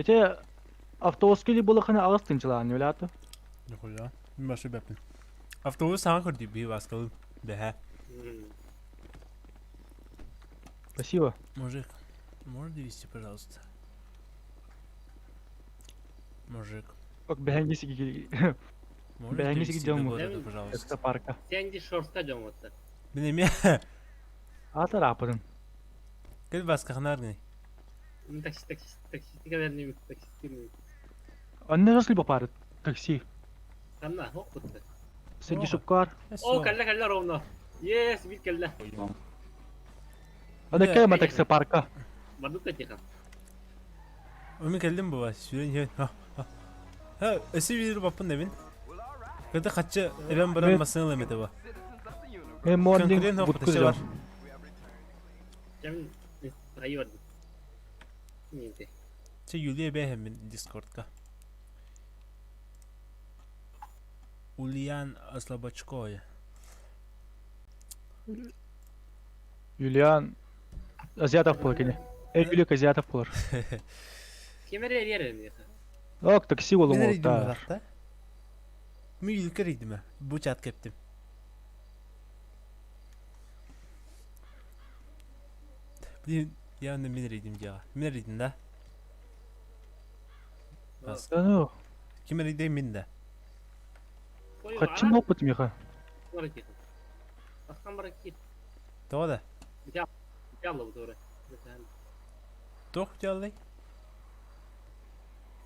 Ити автобуска или булахына аҕыс тынчылаан өлааты. Нихуя. Мин башы бэппин. Автобус саҥа көрдүү биһи Васкалын. Бэһэ. Спасибо. Мужик, можешь довести, пожалуйста? Мужик. Ок, бэһэнги сиги Можешь бэһэнги довести сиги до дьон города, пожалуйста? парка. Сенди шорска дьон отта. Мин эмиэ. Аатар ааппытын. Кэл Васка ханааргый. Такси, такси, такси, кэлэрним, такси. Онно рас либо пары такси. Ханна, хоппутта. Сергей Шупкар. О, кэллэ, кэллэ ровно. Yes, бит кэллэ. Аны кэма такси парка. Бардык тихо. Мин кэллим бу сүүрэн иһэн. Ха, өсө биир баппын да мин. Кыты хаччы эбэн баран массыына ылым этэ бу. Мен морнинг бутку бар. Кем хайы бардым. Че Юлия бэһэм мин дискордка. Ульян Слободской. Юлиан Азиатов буолар кини. Эй, Юлик Азиатов буолар. Ким эрэ эрийэр миэхэ. Ок, такси Мен буолуҥ эрийдим уолтаар. быраата. Мен Юликка эрийдим ээ. Бу чат кэптим. Блин, явно мин эрийдим дьиэҕэ. Мин эрийдим да? Да ну, Ким эрийдэй мин да. хаччым опыт миэхэ. Тоҕо да? Туох дьааллай?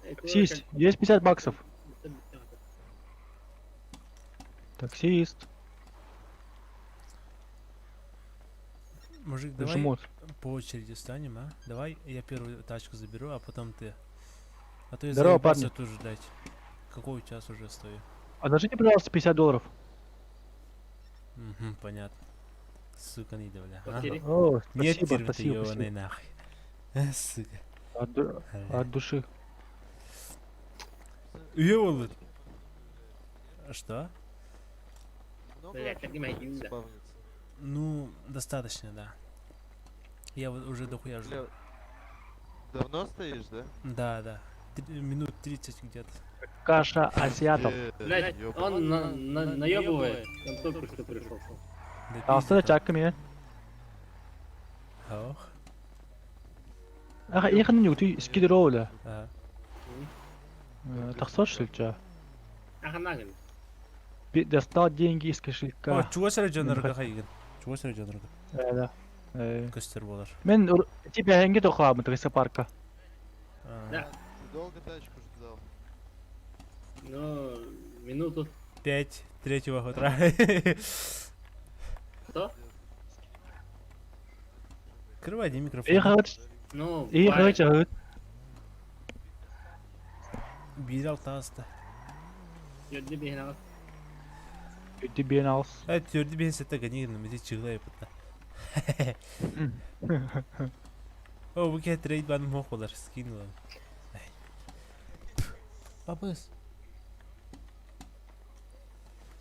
Таксист, есть 50 баксов. Таксист. Мужик, давай Жмот. по очереди встанем, а? Давай я первую тачку заберу, а потом ты. А то я Здорово, заебался парни. тут ждать. Какой час уже стою? Одолжите, пожалуйста, 50 долларов. Угу, понятно. Сука, не бля. А? О, Нет, спасибо, теперь ты спасибо, ёбаный спасибо. нахуй. Э, Сука. От, ду- от души. Ёбаный. Что? Много Блядь, так не могу, да. спавнится? Ну, достаточно, да. Я вот уже дохуя жду. Бля, давно стоишь, да? Да, да. Минут 30 где-то. Каша азиатов. Блядь, ёбаный. он на, на, наебывает. Он только что пришел. Да Астына пиздец. чакка мен. Ох. Аха, ихын нүгтүй скидроула. Ага. Тахсар шылча. Ага, наган. Достал деньги из О, кошелька. чугас эрэ дьоннорго хайыгын. Чугас эрэ дьоннорго. Да, да. Көстөр буолар. Мен тебя хенге тохаабын такси парка. А, Да. Ты долго тачку ждал? Ну, минуту. Пять третьего утра. Что? Открывай микрофон. Ихагыт, Ну, ихагыт чагыт. Биир алтааста. Йодди биһинагас. Тебе алс. Э, төрдү биһин сетте ганигин мити чыгла япытта. О, бу кэ трейд бан мох болар, скин улан. Папыс.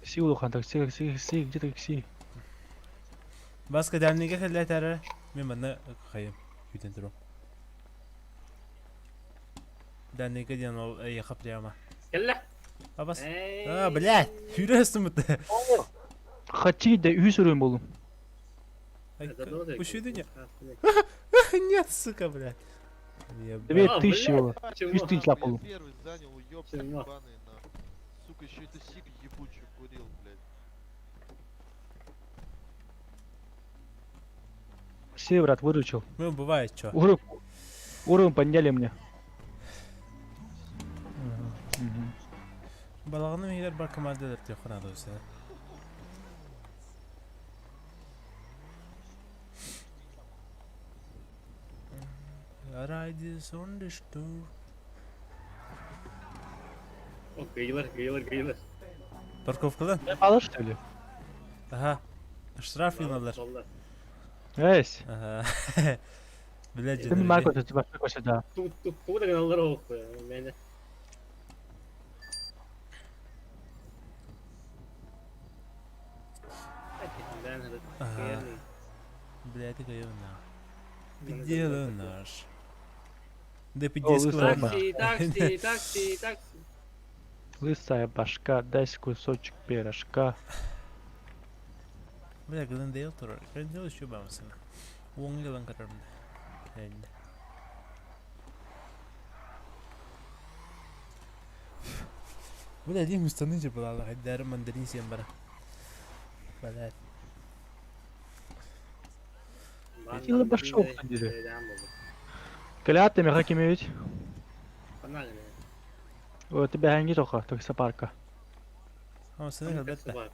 Такси улахан, такси, такси, такси, где такси? Баска дальныйга кэллэтэрэ. Мен манна хайым күтэн турум. Дальныйга диэн ол эйиэхэ прямо. Кэллэ. Папас. А, блядь, хүрэ сымыт. Хачи да үс өрөн болум. Үшүдүнэ. Нет, сука, блядь. Две А, тысячи блядь. было. Чего? Үс тысяч Я лапал. первый занял, уёбки Чего? ебаные, нахуй. Сука, еще это сиг ебучий курил, блядь. Все, брат, выручил. Ну, бывает, чё. Уровень, уровень подняли мне. Мгм. Балаҕаным иһигэр бар командалар тиэххэ наада өссө. Ride on the store. О, гейлер, гейлер, гейлер. Парковкадан? Мало что ли? Ага. Штраф ылалар. Солла. Эсь. Ага. Блядь, Ты Марко, ты тебя сюда. Тут, тут, тут, гыналлар оох. Мэне. Ага. Блядь, ты нах. Дело наш. Да пиздец лысая Такси, такси, такси, такси. Лысая башка, дай кусочек пирожка. Бля, Глендейл турар. Глендейл еще бамсына. Уоҥ ылан көрөрүм да. Эллэ. Бля, дии мустаны же была, хайдары мандарин сиэн бара. Блядь. Сила башок ходили. Кэлээт миэхэ кимэбит? Тибэһэҥҥи тоха таксопарка. Хамсыны кэлбэт да.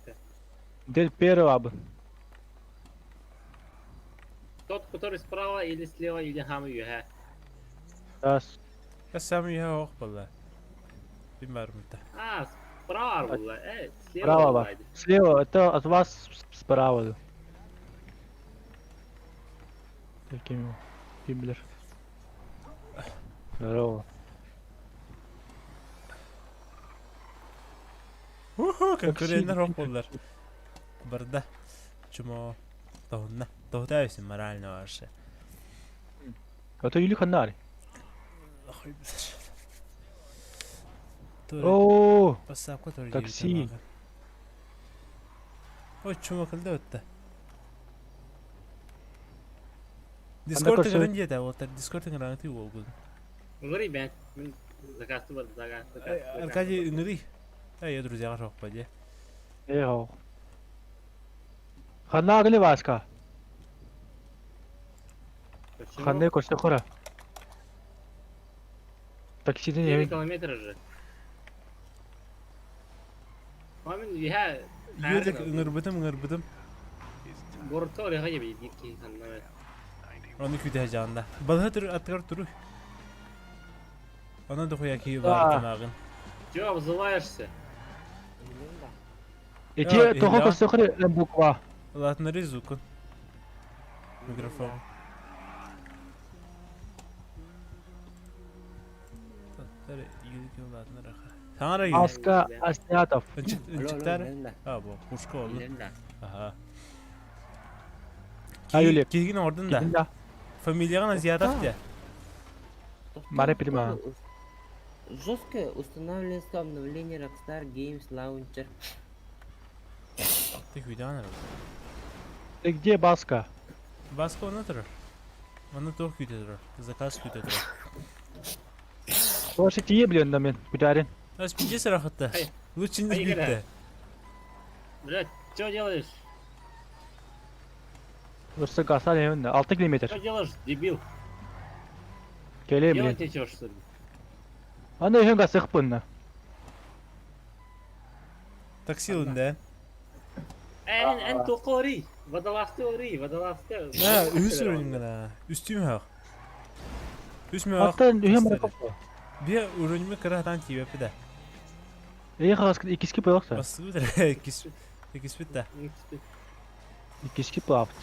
Дель первого абын. Тот, который справа или слева, или хам үһэ. Раз. Сам үһэ ох буолла. Бим барымта. А, справа буолла. Э, слева Справа бар. Слева, это от вас справа. Таким Ким билэр. Здорово. Уху, конкуреннар ох буоллар. Барда. Чумо. Тоһунна. Тоһутаа морально вообще. А то Юли ханнари. Охой О, такси. Ой, чумо кылда өттө. Discord ыҥыран диэтэ, уолтар Discord ыҥыраҥытыы уолгун. Ыҥырый бэн. Мин заказты бар, заказ. Аркадий ыҥырый. Эй, друзьяға жоқпа де. Эй, Ханна агли Васька. Ханна көрсө хора. Таксиден 4 эбин. километра же. Мамин я Юлик ыҥырбытым, ыҥырбытым. Городка орыга жебей дикки ханна. Оны күтэ жаанда. Балыһа тур аттыгар туруй. Онон дохуя киһи баартанааҕын. Чё обзываешься? Эти тоҕо көрсө хора буква. Латнары звукун. Микрофон. Аска Аснятов. Ынчыктар. А, бу, пушка oldu. Аха. А, Юлик. Киһигин ордун да. Да. Фамилияҕын азиатов де. Маре Пельмана. Жесткое устанавливается обновление Rockstar Games Launcher. Ты хуйдан Ты где, Баска? Баска оны турар. Оны туох күүтэ турар. Заказ күүтэ турар. Слушай, тие, блин, да мен, кударин. Ас пиздец рахатта. Лучше не сбить-то. Блядь, что делаешь? Просто гаса не 6 километр. Что делаешь, дебил? Келе, блин. Делать нечего, что ли? Аны өһөн гасык бунна. Такси ылын Эн, эн тоқори. Водолазты ори, водолазты. Да, үс өрүн гына. Үстүм хақ. Үс мө Аттан өһөн барып. Бия өрүнмө кыра тан тиебеппи да. Эй хагас икиски пылакса. Басты икис икис да. Икиски плавт.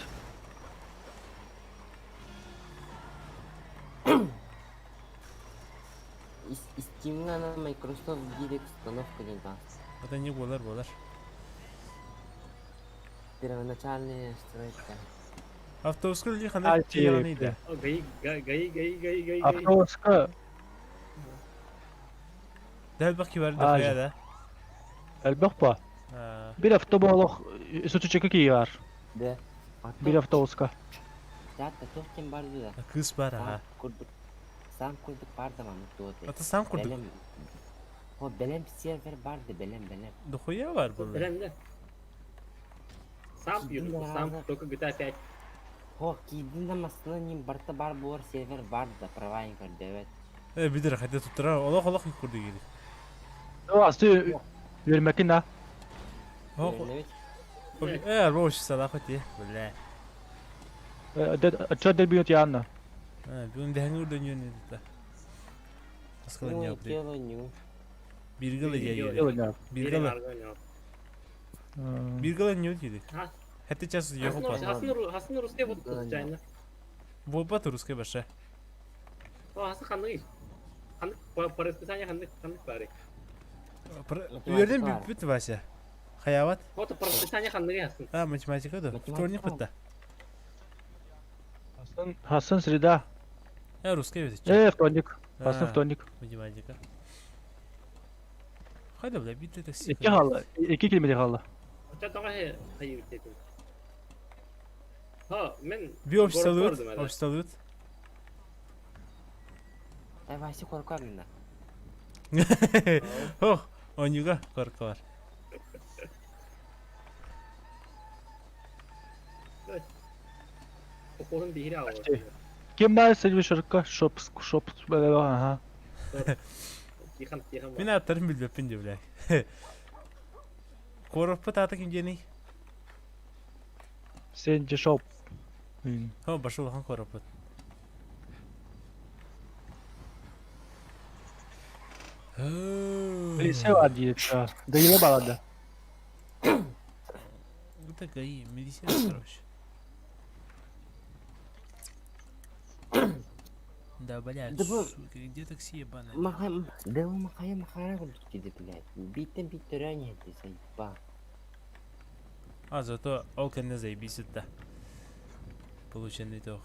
Steam'den ana Microsoft Direct установка не даст. Это не болар болар. Первоначальная стройка. Автобуска ли хана тияганы Гаи, гаи, гаи, гаи, гаи. Автобуска. Дәл бак кибер да да. Элбэх па. Бир автобус олох сүтүчөкө кийар. Да. Бир автобуска. Театр тоқтен барды да. Кыз бар аха. Сам курдук барды маны туоты. Ата сам курдук. Хо белем сервер барды белем белем. Дохуя бар бұл. Белем да. Сам юр, сам только GTA 5. Хо кийдин да масына ним барта бар буар сервер барды права көрдөбөт. Э бидер хәдә туттыра, олох олох курдук иди. Асты вермекин да. Э, рош салах ти. Бля. Чо дел бьют Янна. А, бүгүн дэһэҥ үрдөн да. Аскала не апды. Биргала я. Биргала. Биргала не үтиди. Хәтте час ёху па. Хасын русский вот случайно. Болбат русский баша. О, хасын ханнык. Ханнык по расписанию ханнык ханнык бары. Үйерден бүт Вася. Хаяват. Вот по расписанию ханнык хасын. А, математика да. Вторник бітті. Хасын, Хасын среда. Э, русский бит. Э, вторник. Басын вторник. Математика. Хайда бля, битте такси. Икки хаалла. Икки километр хаалла. Оча тоҕо хайыбыт этим. Ха, мен Би обществолуют, обществолуют. Ай, Вася корка мина. Ох, онюга корка бар. Околын биһири алар. Ким баар сервис шоп шоп ага. Тихан, тихан. Мин ааттарын билбэппин дии, бля. Куораппыт аата ким диэний? Сенджи шоп. Хо, башы улахан куораппыт. Милиция бар диир. Дайыла барады. Это ГАИ, милиция, короче. Да, блядь, Да бу- сука, где такси ебаное? Махай, да у махая махара курдук киди, блядь. Биттен бит төрөөн иһэрди, сайба. А, зато ол кэннэ заебись да. Полученный итог.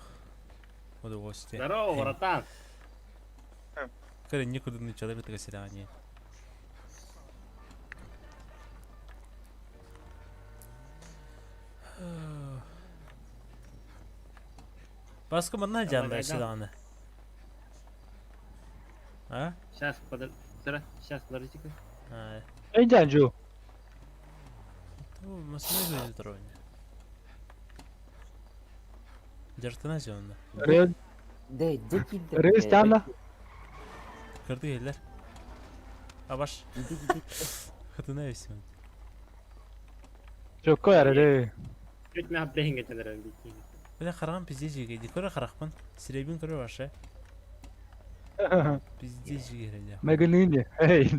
Удовольствие. Здорово, братан. Когда некуда начала это свидание. Баска манна жанда силаны. А? Сейчас, подожди. Сейчас, подождите-ка. А. Эй, дянжу. Масына көйді тұр ойны. Жартына жонна. Рез, Да, дикий рез тана. Кырды келдер. Абаш. Хытына өсім. Жокко яры. Чуть меня брейнге тендерен бикини. Бля қараған пизде жеге. Көрі қарақпын. Сиребин көрі башы. Пизде жеге. Мегыныне. Эй.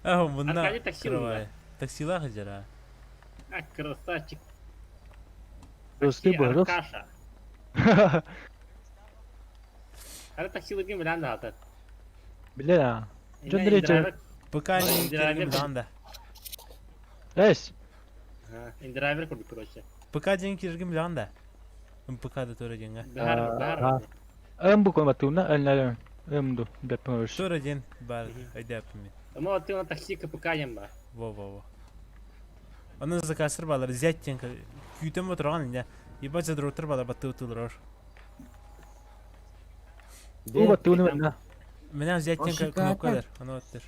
А, мында. Аркадий такси Кырвай. Таксилах жара. А, красавчик. Русты был, рус. Аркаша. Ара таксилыгын билен да ата. Бля. Жон рече. ПК не келген да. Эс. Индрайвер курдук, короче. ПК ден кирген билан да. МПК да төрө денге. Бахар, бахар. Эм бу кон батуна, энлер. Эм ду, бепмөш. Төрө ден бар айдапмын. Ама ты на такси КПК ем ба. Во во во. Аны закасыр балар зяттен күтем отырган инде. Ебать задроттыр балар батты утулар. Бу батуна мен. Менә зяттен Ошиката. кнопкалар. Аны оттыр.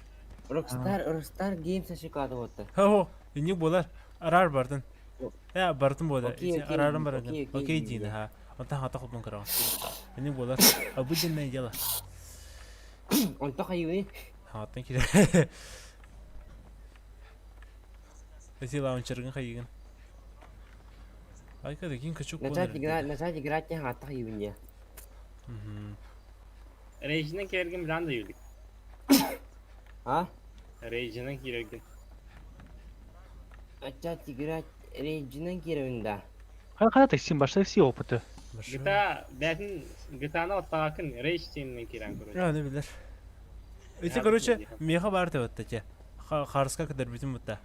Rockstar, Rockstar Games ашыкады отты. Хо, инник болар. Арар бардын. Я бардым бода. Окей, окей, Арарым бар. окей, окей, Окей дейін, дин, ха. Онта хата кылып караган. Инник болар. Обыденное дело. Онто хайуи. Хаттан кире. Эти лаунчерген хайыгын. Айка да кин качук Начать играть, начать играть не хата хайуи. Рейджинен келген билен да юлик. А? Рейджинен келген. Начать играть Рейджинен киревинда. Кара кара такси башта такси опыты. GTA бәтин GTA-ны оттагакын Рейдж тиминен кирен, короче. А, не билер. Эти, Я короче, билем. меха бар деп атты те. Харска кадar бүтүн бутта.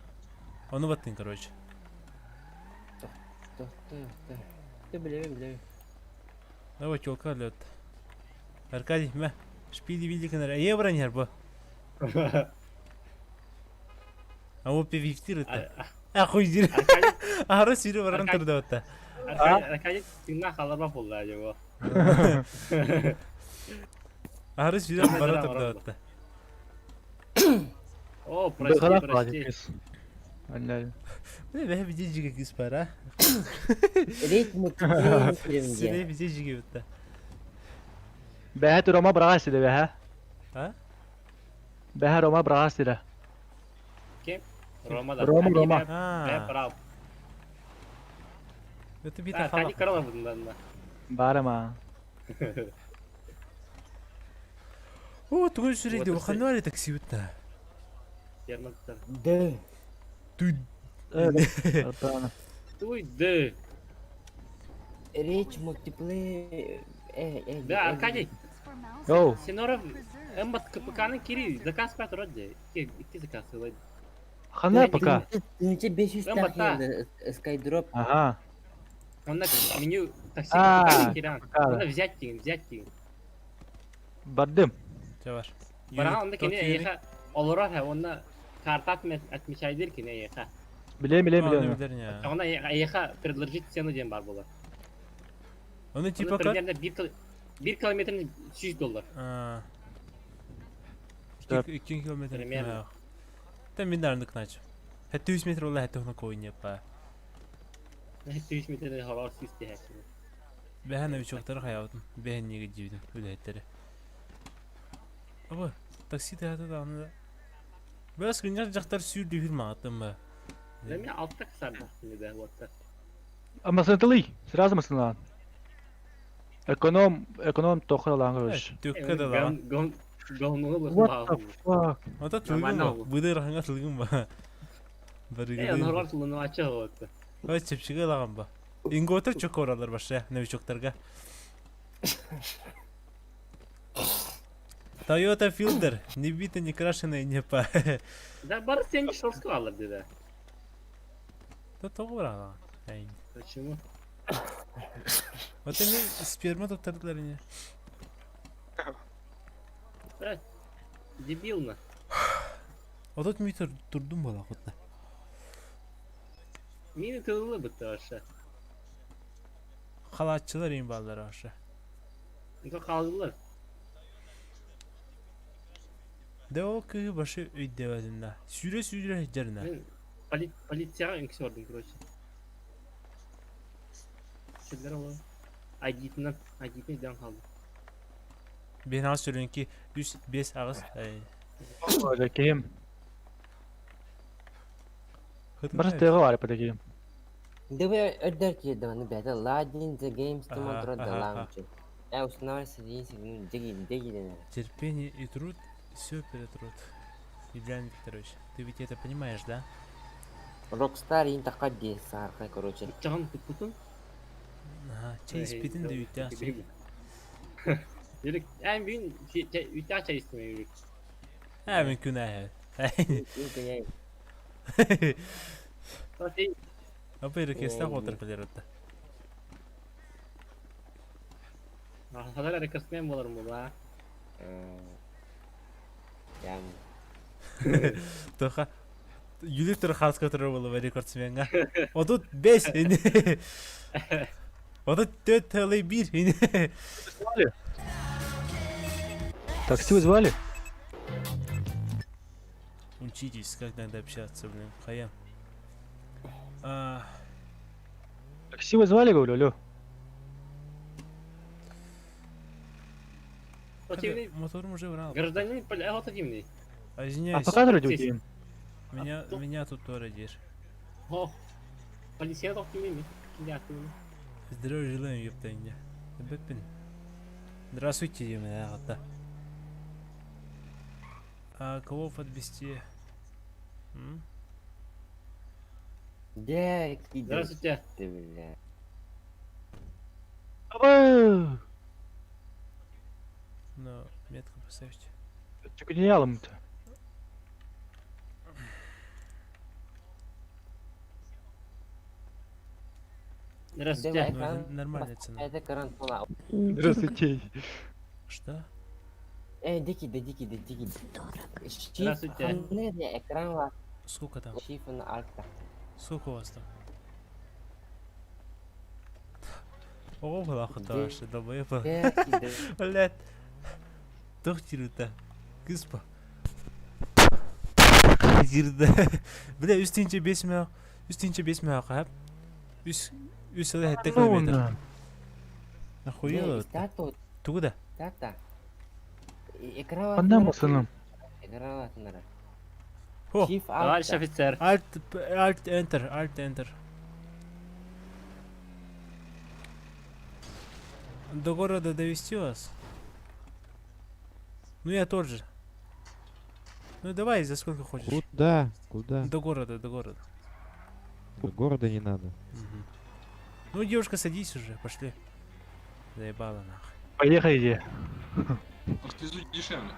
Оны баттын, короче. То, то, то. Ты билеби, билеби. Давай чолка лет. Аркадий, мә. Шпили види канар. Евро не бу. А вот певифтир это. А хуй дир. Аркадий, Ары сүйрі барған Аркадий. тұрды атта. Аркадий, Аркадий тыңна халарба болду ажабы. Ары сүйрі бара тұрды атта. О, прости, Бөхара прости. Энлер. Бля, бә биде жиге кыз бар, а? Рейд мультиплеер Сире киревинде. биде жиге бітті. Бәһә Рома брагасы да бәһә. А? Бәһә Рома брагасы да. Кем? Рома да. Рома, Рома. Бә, А. прав. Это бит Аркадий хала. карала бундан да. Барама. О, тугун сүрейді, Вот охан бар такси бітті. Ермактар. Да. Туй. Туй, да. Рейдж мультиплеер. Э, э. Да, Аркадий, Йоу. Сеноров Эмбат КПК-ны кири, заказ пят роди. Икки заказ ылай. Хана пока. Тынча 500 Эм батта. тахи Skydrop. Ага. Онна меню такси А, КПК-ны киран. КПК, да. Онна взять тигин, взять тигин. Бардым. Чэ бар. Бараҕа онно кини эйиэхэ олорор һэ уонна карта отмечайдыыр кини эйиэхэ. Билем, билем, билем. Оччоҕуна эйиэхэ предложить цену диэн баар буолар. Ону типа как? Примерно 1 километр 100 доллар. 2 километр. Примерно. Та мин дарнык нач. Хәтта 100 метр була, хәтта уны койнепа. 100 метр хорор 100 тиһәче. Бэһэн новичоктары хайаабытым. Бэһэн нигэ диибитим үлэһиттэри. Аба, такси тыһата даҕаны да. Бэс күннэр дьахтар сүүрдүүһүр маҕаттым ба. Мен алта кысардахтым да вот. А масынатылый, сразу масыналаан. Эконом, эконом тохо лаан көрүш. Төккө да лаан. What the fuck? Ата тылгын ба. Быдыр ханга тылгын ба. Э, норвар тылын ача вот. Ой, чепчиге лаган ба. Инготер чөкө оралар баша новичоктарга. Toyota Fielder, не бита, не крашеная, не па. Да, бар сен шорску алыр dedi. Да тоҕо бараҕа. Почему? Вот эми сперма туттардылар ини. Да, дебилно. Отут метр турдум буола хотна. Мини тылылы бытты вообще. Халатчылар им баллар вообще. Это қалдылар. Да ол кыһы башы өйдөбөтүм да. Сүүрэ-сүүрэ сылдьарына. Мен полицияға үҥкүсү бардым, короче. Силер ол. Айдитинен, айдитин иден қалды. Бен аҕыс сөрүнки үс бес аҕыс. Ким? Бары тыга бар эппит ким. Давай өйдөр киирдим аны бэйэтэ Ладин The Games Ага, турар ага, The ага. Launcher. Э, устанавливается единица, ну, деги, деги дэнэр. Терпение и труд все перетрут. Евгений Викторович, ты ведь это понимаешь, да? Rockstar иин такка дии саархай, короче. Чаҕын туппутун. Ага, чэй испитин да үүттээх чэй. Yürük, en büyük үтә чай истеме yürük. Ээ, мин күн ээ. Иин Апа ирекесте отыр кэлэр отта. Хазар рекордсмен болар була. Ям. Тоха Юлип тур хаска турар буолла рекордсменга. Отут бес ини. Отут төрт тылый биир ини. Такси вызвали? Учитесь, как надо общаться, блин. Хаям. А, Такси вызвали, говорю, алло. Противный Мотором уже брал. гражданин противный. А, А извиняюсь, пока люди? меня, меня тут тоже держ. О, полиция тохтимый. Здравия желаем, ёпта, инде. Бэппин. Здравствуйте, Дима, да. А кого подвести? М? Дэ, киирдим. Здравствуйте. Бля. Абы! Ну, метку поставить. Чүкүньялым-то. Здравствуйте. Ну, это нормальная цена. Это карантина. Здравствуйте. Что? Э, дикий, да дикий, да дикий. Здравствуйте. Экран ла. Сколько там? Shift на Alt. Сколько у вас там? Ого, была хорошая, долбоеб. Дэ, киирдим. Блядь. Туох диир Кыспа. Диир Бля, үс тыһыынча бес мэ. Үс тыһыынча бес мэ хап. Үс үс эле хэтте километр. Нахуя? Стату, Тугу да? тата. Экран Ханна масыным? Экран латынара. Хо. Shift Товарищ Alt. офицер. Alt Alt Enter, Alt Enter. До города довести вас? Ну я тоже. Ну давай, за сколько хочешь. Куда? Куда? До города, до города. До города не надо. Мгм. Ну, девушка, садись уже, пошли. Заебала нахуй. Поехали. Может, везу дешевле.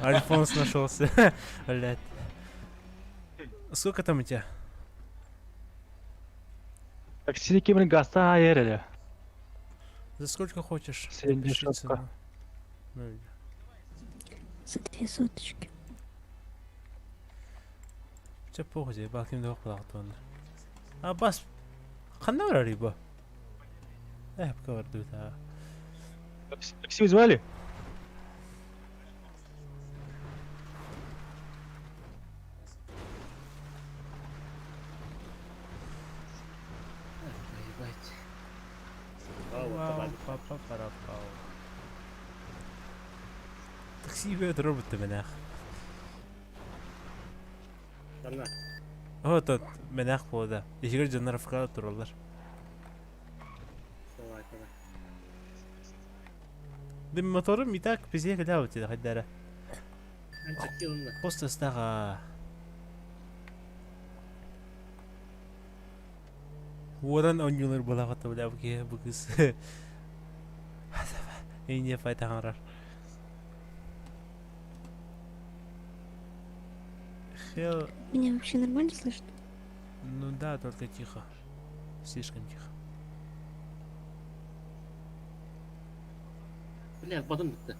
Альфонс нашелся. Блядь. Сколько там у тебя? Такси кемин гаста айыр эле. За сколько хочешь? Сен Напиши дешевка. цену. Ну, или- За две соточки. Чэ похуй, заебал ким да балаҕатыанна. А бас ханна барарый бу? Э, пока бардыбыт аа. Такси вызвали? Ебать. Вау, Пау-па-па-пара-пау. Такси бэт робот мэнээх. Манна. Вот мэнээх буолда. Иһигэр дьоннор афкаа тураллар. Давай, давай. Дым моторум и так пизде кэлээбит диэтэ хайдара. Эн такси ылынна. Просто ыстаҕа. Уоран оонньуулар буолаҕыт бля бу киһи бу кыыс. Индия файтаҥарар. Хел... Меня вообще нормально слышно? Ну да, только тихо. Слишком тихо. Бля, потом бүттэ.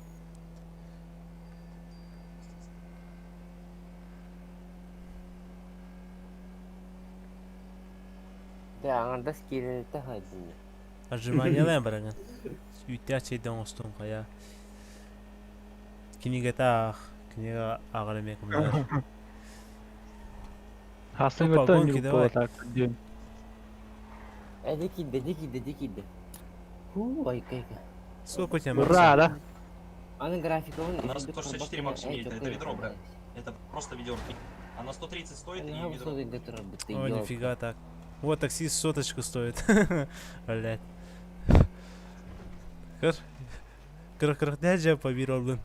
Да, аҥардас киирэритэ хайдынна. Отжиманиялаан бараҥын. Үүттээх чэйдэн оҥостуҥ хайа. Кинигэтэ аах. Кинигэ ааҕар эмиэ көмөлөһөр. Хасын Опа, кытта гонки давай. было так день. Э, дьэ киирдэ, дьэ киирдэ, дьэ киирдэ. Һуу, айка-айка. Сколько у тебя, Ура, Максим? да? Аны графикабын Она үчүгэйдик 164 турбат максимум э, едет, это чокой ведро, брат. блядь. Это просто ведерко. Она 130 стоит и Наһаа ведро. высокийга турарбыт, О, ёлка. нифига так. Вот такси соточку стоит. Блять. Кыр. Кыр кыр дәҗә побир олдun.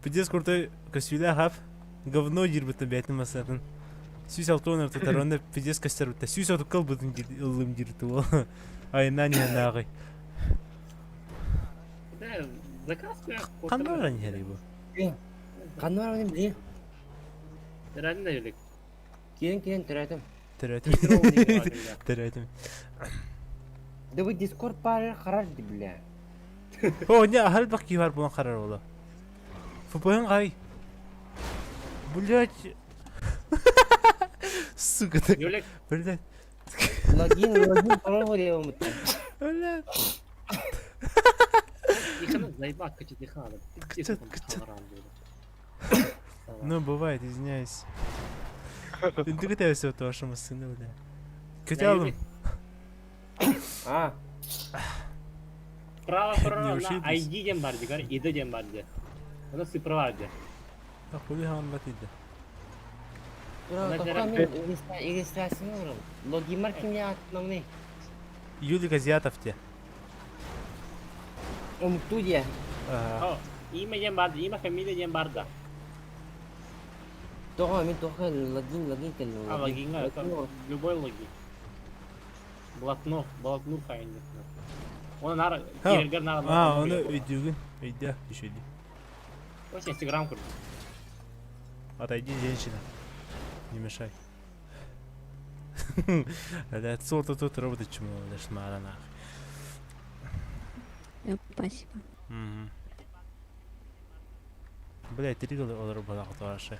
Пиздец крутой костюля хап. Говно дирбит бәтин масатын. Сүүс алтон татар онда пиздец костер битте. Сүүс алты кыл бутын ылым дирти ол. Айна не нагый. Да, заказ бля. Кандай баран хери бу? Ханна барабын билиэ? Реально юлик. Киирэн киирэн төрөөтүм. Төрөтүм. Төрөтүм. Да вы Дискорд паарыгар харар ди бля. О, не, ахал бак кивар булан карар ола. ФПН гай. Блять. Сука, так, Юлик, блять. Логин, логин, пароль вариаммыт. Блять. ихана заебал, качет ихана. Качет, качет. Ну, бывает, извиняюсь. Ты готовился вот вашему сыну, бля. Хотел А, Право Не право на ушиблись? ID диэн бар дигар, ID диэн бар дии. Она цифровая дии. Хули хан батыды. тура тоқта мен регистрацияны оҥорон. Логиммар кимҥэ ааттанамный? Юлик Азиатов те. Омуктуу диэ. Ага. О, имя диэн бар дии, имя фамилия диэн бар да. Тоҕо мин тоҕо логин логин кэллим. А, логинга, это Логин оҥор. любой логин. Блатно, блатнуха, я не знаю. Он нара, Ха. кииргэр нара. А, оны өйдүүгүн. Өйдө, еще Ось Инстаграм курдук. Отойди, женщина. Не мешай. Блядь, сорта тут работает чему, блядь, шмара нахуй. Спасибо. Мгм. Блядь, три года олар балаҕа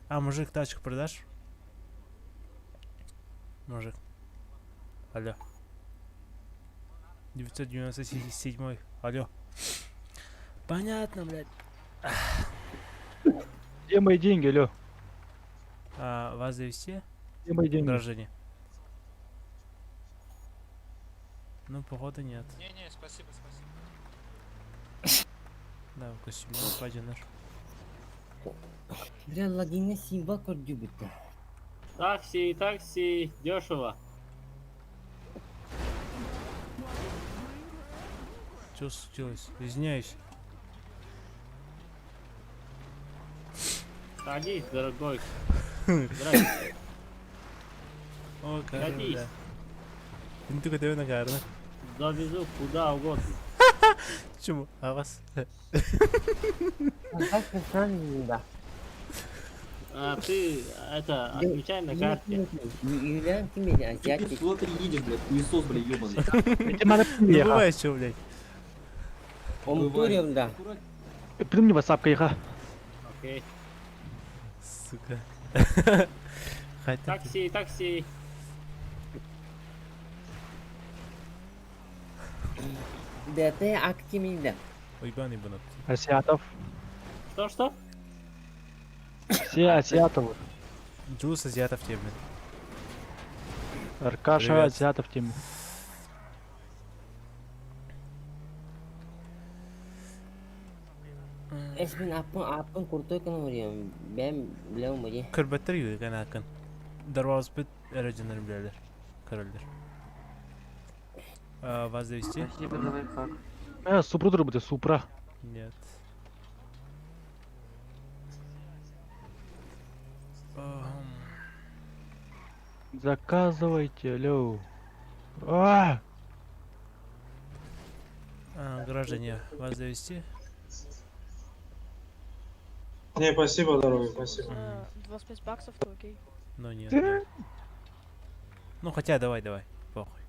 А, мужик, тачку продашь? Мужик. Алло. 997. Алло. Понятно, блядь. Где мои деньги, алло? А, вас довести? Где мои деньги? Граждане. Ну, походу нет. Не-не, спасибо, спасибо. Да, в костюме пойдешь. Бля, логиҥҥа символ көрдүүбүт. Такси, такси, дешево. Что случилось? Извиняюсь. Садись, дорогой. Здрасте. О, как Садись. да. Ну ты готовый на гарна. Довезу куда угодно. Чему? А вас? Создать персональный да. А, ты, это, отмечай на карте. Юлиан ким edi? Ты Азиатик. куда ты едешь, блядь, хуесос, блядь, ебаный. Эти маны Ну приехал. бывает что, блядь. Омтуриум да. Прими WhatsApp кайха. Окей. Сука. Хотя Такси, такси. ДТ актимида. Уйбан ебанат. Асиатов. Что, что? Все Асиатовы. Джус азиатов тебе, блин. Аркаша Привет. Азиатов тем. Эс мин аппын аппын куртой кына vuruyorum. Ben bilmem bu. Көрбөттөр юган акын. Дарваз бит эреженер билелер. Корольдер. А, вас довести? Спасибо за лайфхак. Супру будет, Супра. Нет. Ам, Заказывайте, алло. А! а, граждане, вас довести? Не, спасибо, дорогой, спасибо. 25 баксов, то окей. Ну нет. нет. Ну хотя давай, давай, похуй.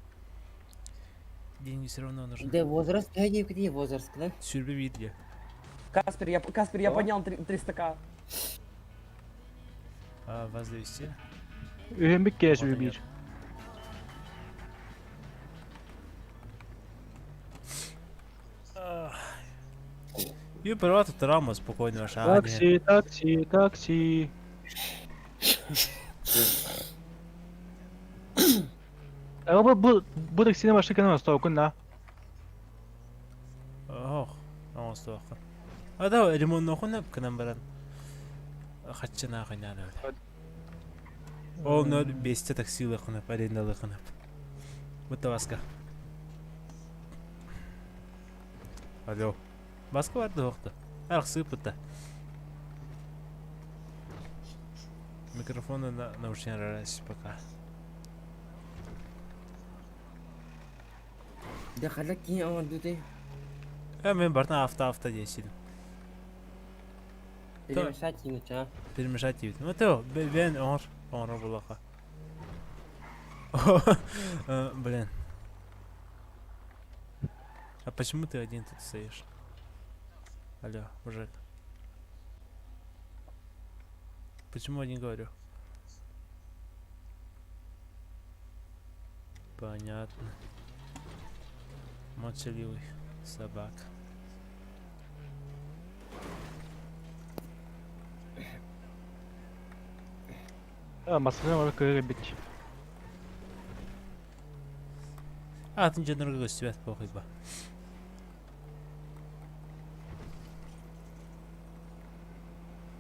Деньги все равно нужны. Да возраст, где где возраст, да? Сүрбе видели. Каспер, я, Каспер, я поднял 300к. А, вас довести? Үһембик кеш Вот бир. Ю приват травма спокойно ваша. А, нет. Такси, такси, такси. А бу бу бу таксини машина остау на. Ох, оңостуоххун. А да, ремоннохун кынан баран. Хаччына ханана. Ол нөл бесте таксилыхынап, арендалыхынап. Бутта баска. Алло. Баска барды оқты. Арқсы бутта. Микрофоны на наушник раз пока. Да хала кин оңдуты. Э, мен бартан авто авто десидим. Перемешать иначе. Перемешать дейт. Ну то, бен оңор, оңор булака. Блин. А почему ты один тут стоишь? Алло, мужик. Почему один говорю? Понятно. Молчаливый собак. А, машина бар көрө бит. А, ты ничего другого себя похуй ба.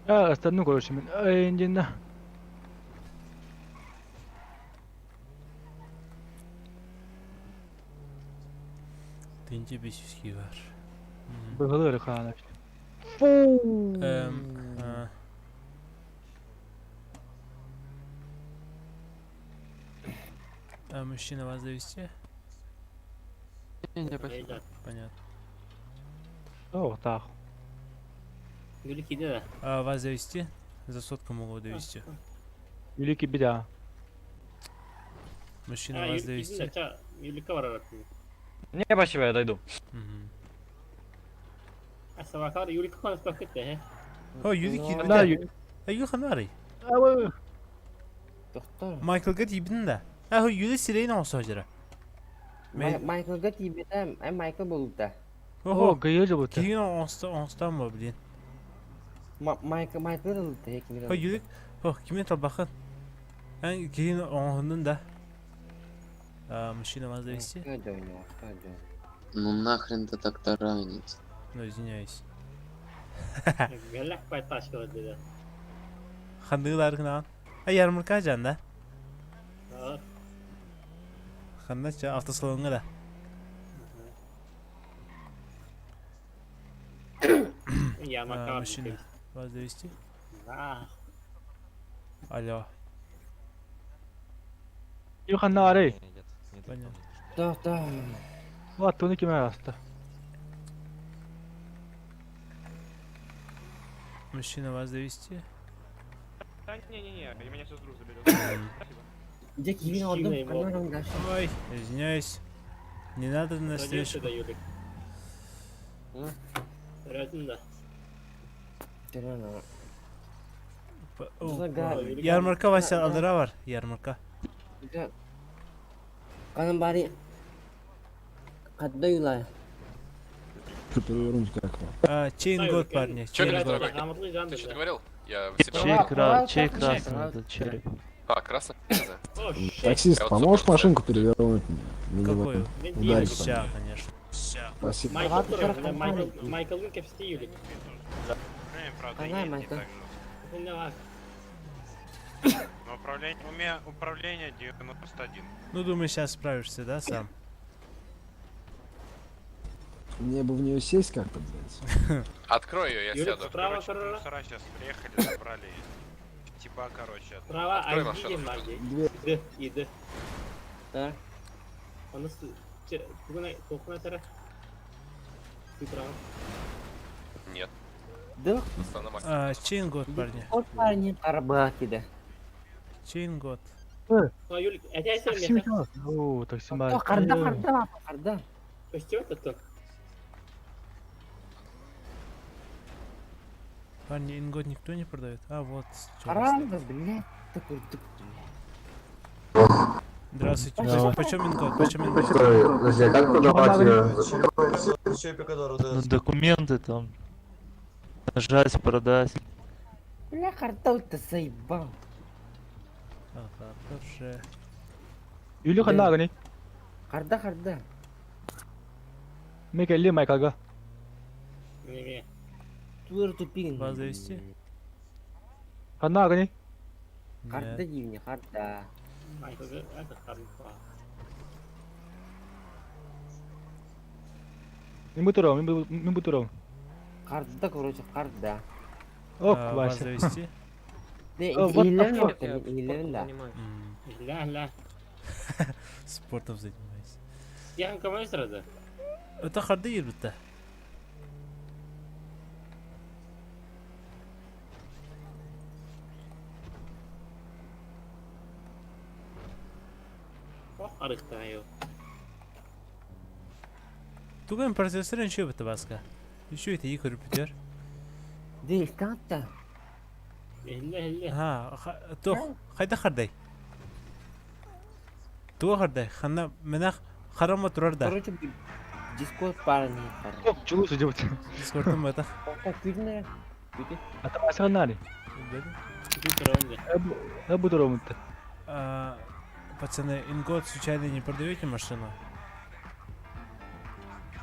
А, остальное короче мен. Ай, индина. Тынчы бесүски бар. Быгылыр хана. Эм, а. А мужчина вас довести? Не, не, спасибо. Рейдер. Понятно. О, так. Юлик иди да. А вас довести? За сотку могу довести. Великий беда. Мужчина А, вас Юлик иди довести? да, ча, Юликка барар. Не, спасибо, я дойду. Мгм. А собакалар Юликка конuşmak кетти, he. О, Юлик Ну, Да, кирбите. А Юлик ханарый. Доктор. Майклга тибин да. А Юлик сирейн олса жара. Мен- Майклга тибетем, ай Майкл болду. О, Ого, гайы бу. кийин оңоста оңостан ба, блин. Майкл Майкл болду, ким О, Юлик, о, кимен талбахын. Ан кийин оңонун да. А, мужчина вас довести? Ну нахрен ты так таранить? Ну, извиняюсь. Геллек бай ташка dedi. Хандыглар гынан. А ярмарка жан да. А, Ханнача автосалонга да. Ярмарка А, бар. мужчина. Вас довести? А, Алло. Юханна арай. Нет, не Понятно. Доктор. Ва, туны киме аста. Мужчина вас довести? Да не-не-не, меня сейчас друг заберет. Спасибо. Где кивин Мужчина алдым, его. канарым дальше. Ой, извиняюсь. Не надо на зайдёшь встречу. сюда, Юлик. Төрөөтүн да. Төрөөн. Ярмарка Вася алдыра бар. Ярмарка. Каным бari Кадда юлай. Перевернуть как вам? А, Чейн год, парни. Чё Чейн говоришь, год. дорогой? Ты что-то говорил? Я Чей, кра... чей красный этот череп? А, красный? Таксист, поможешь машинку перевернуть мне? Какую? Ударить Ща, конечно. Спасибо. Майкл, Майкл кепсти Юлик. Канай, Майкл. Управление, у меня управление 91. Ну, думаю, сейчас справишься, да, сам? Мне бы в нее сесть как-то, блядь. Открой ее, я Юлик, сяду. справа, Короче, короче. мусора сейчас приехали, забрали. Типа, короче. Справа, Открой ID машину. Марги. Д, и Д. Да. Оны тухна тара. Ты прав. Нет. Да. А, Чейн год, парни. Вот парни карабаки да. Чейн год. А, Юлик, это я Такси О, такси О, карда, карда, карда. Костёр то Парни, ингод никто не продает? А, вот. Каранда, блядь, такой тук. Здравствуйте. Давай. Почем ингод? Почем ингод? Подожди, как продавать ее? Ну, документы там. Нажать, продать. Бля, карда ты заебал. Ага, хорошо. Юли ханна гани. Карда, карда. Мекелли Майкалга. Не-не. Тур тупин. Вас завести? Ханна гани. Карда дивни, карда. Майкл, это карда. Мин бутуром, мин бутуром. Карда, короче, карда. Ок, А, вас Вася. завести? Да, или да. Ля, ля. Спортом занимаюсь. Я кому сразу? Это харды ербітті. Ох, арыктаю. Туган процессор еще бітті басқа. Еще это екі рүпітер. Да, карта. Ля, ля. Ха, тох, хайда хардай. Туга хардай, хана менах харама турар да. Короче, Дискорд парни. Ок, чулу сидит. Дискордтан бата. Так, видно. А там Вася ханна Я бутуром. Пацаны, ингод случайно не продаете машину?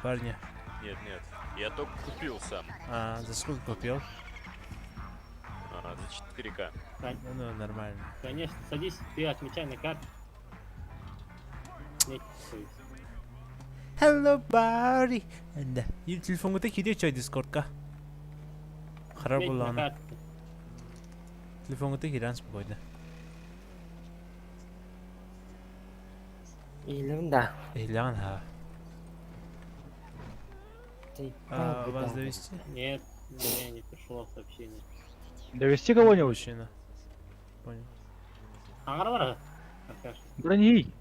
Парни. Нет, нет. Я только купил сам. А, за сколько купил? А, за 4К. Ну, нормально. Конечно, садись, ты отмечай на карте. Нет, Hello, buddy. Да. И телефон ты киде чай дискордка. Харап буланы. Телефон ты киран спокойно. Илен да. Илен ха. А, вас довести? Нет, мне не пришло сообщение. Довести кого-нибудь? Мужчина. Понял. Аңара Брони.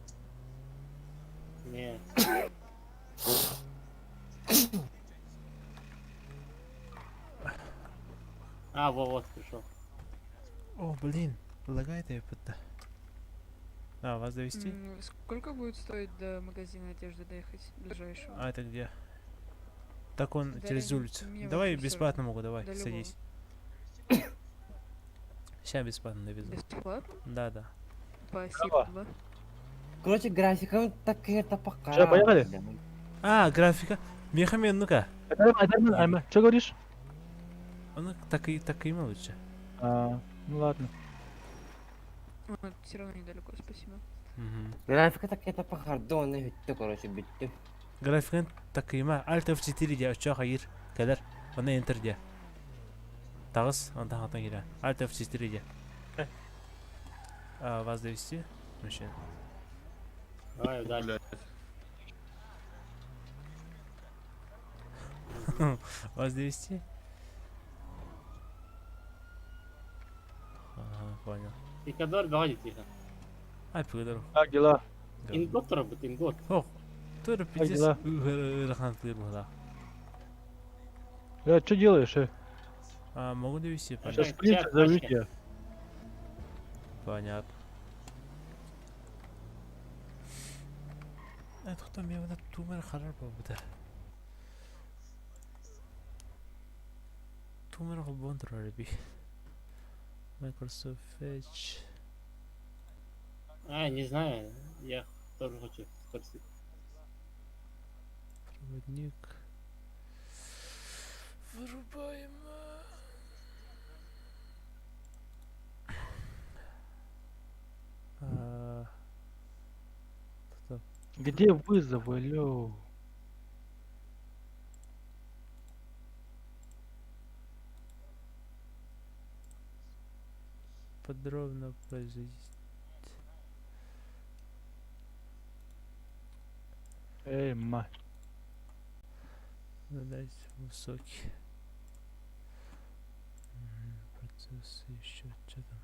Нет. А, во, вот пришел. О, блин, лагает я это. А, вас довести? Сколько будет стоить до магазина одежды доехать ближайшего? А это где? Так он Да через не- улицу. мне Давай вообще всё бесплатно могу, давай, до любого. садись. Сейчас бесплатно довезу. Бесплатно? Да, да. Спасибо. Короче, графика так это пока. Всё, поехали? А, графика. Мехамен, ну-ка. Что говоришь? Он так и так и лучше. А, ну ладно. Все равно недалеко, спасибо. Угу. Графика так это по хардону, короче, битти. Графикын такыйма Alt F4 де очоға ер кәлер. Оны Enter де. Тағыз, онда хатан келе. Alt F4 де. А, вас довести? Мужчина. Давай, удачи. Вас довести? Ага, понял. Пикадор, давай тихо. А, Пикадор. Как дела? Ингот работает, ингот. Ох, тоже пиздец. дела? Ырахан тыр була. Э, что делаешь, э? А, могу довести, Сейчас понятно. сплинтер завалю тебя. Понятно. Это кто мне вот тумер харар бабыда. Тумер холбон би. Microsoft Edge. А, не знаю, я тоже хочу спросить. Проводник. Вырубаем. А, кто? Где вызовы, алло? Подробно произвести. Эй, мать. Задать высокий. Процессы еще что там?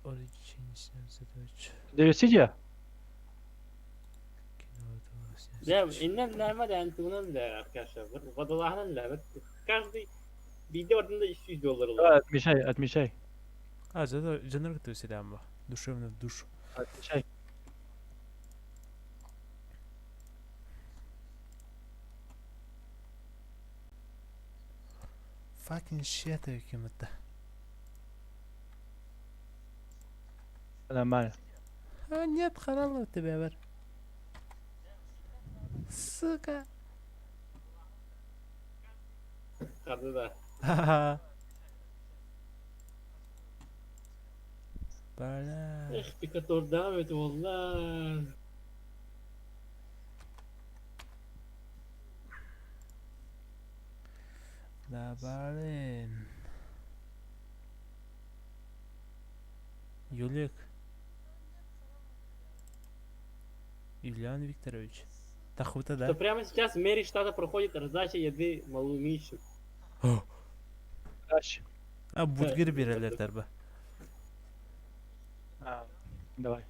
Origin снять задачу. Довести тебя? Да, иннем нормально, антунан да, Аркаша. Водолахнан да. Каждый видео ордында 200 доллар. Да, отмечай, отмечай. А, жанр ты всегда Душевно в душу. Отмечай. Fucking shit, каким-то. Нормально. А нет, харала тебя, бар. Сука. Да, да. Ха-ха. Бля. Эх, пикатор давит, wallah. Да, блин. Юлик. Юлиан Викторович. Тахута, да? Что прямо сейчас в мэре штата проходит раздача еды малоимущим. А, бургер берелер ба. А, давай.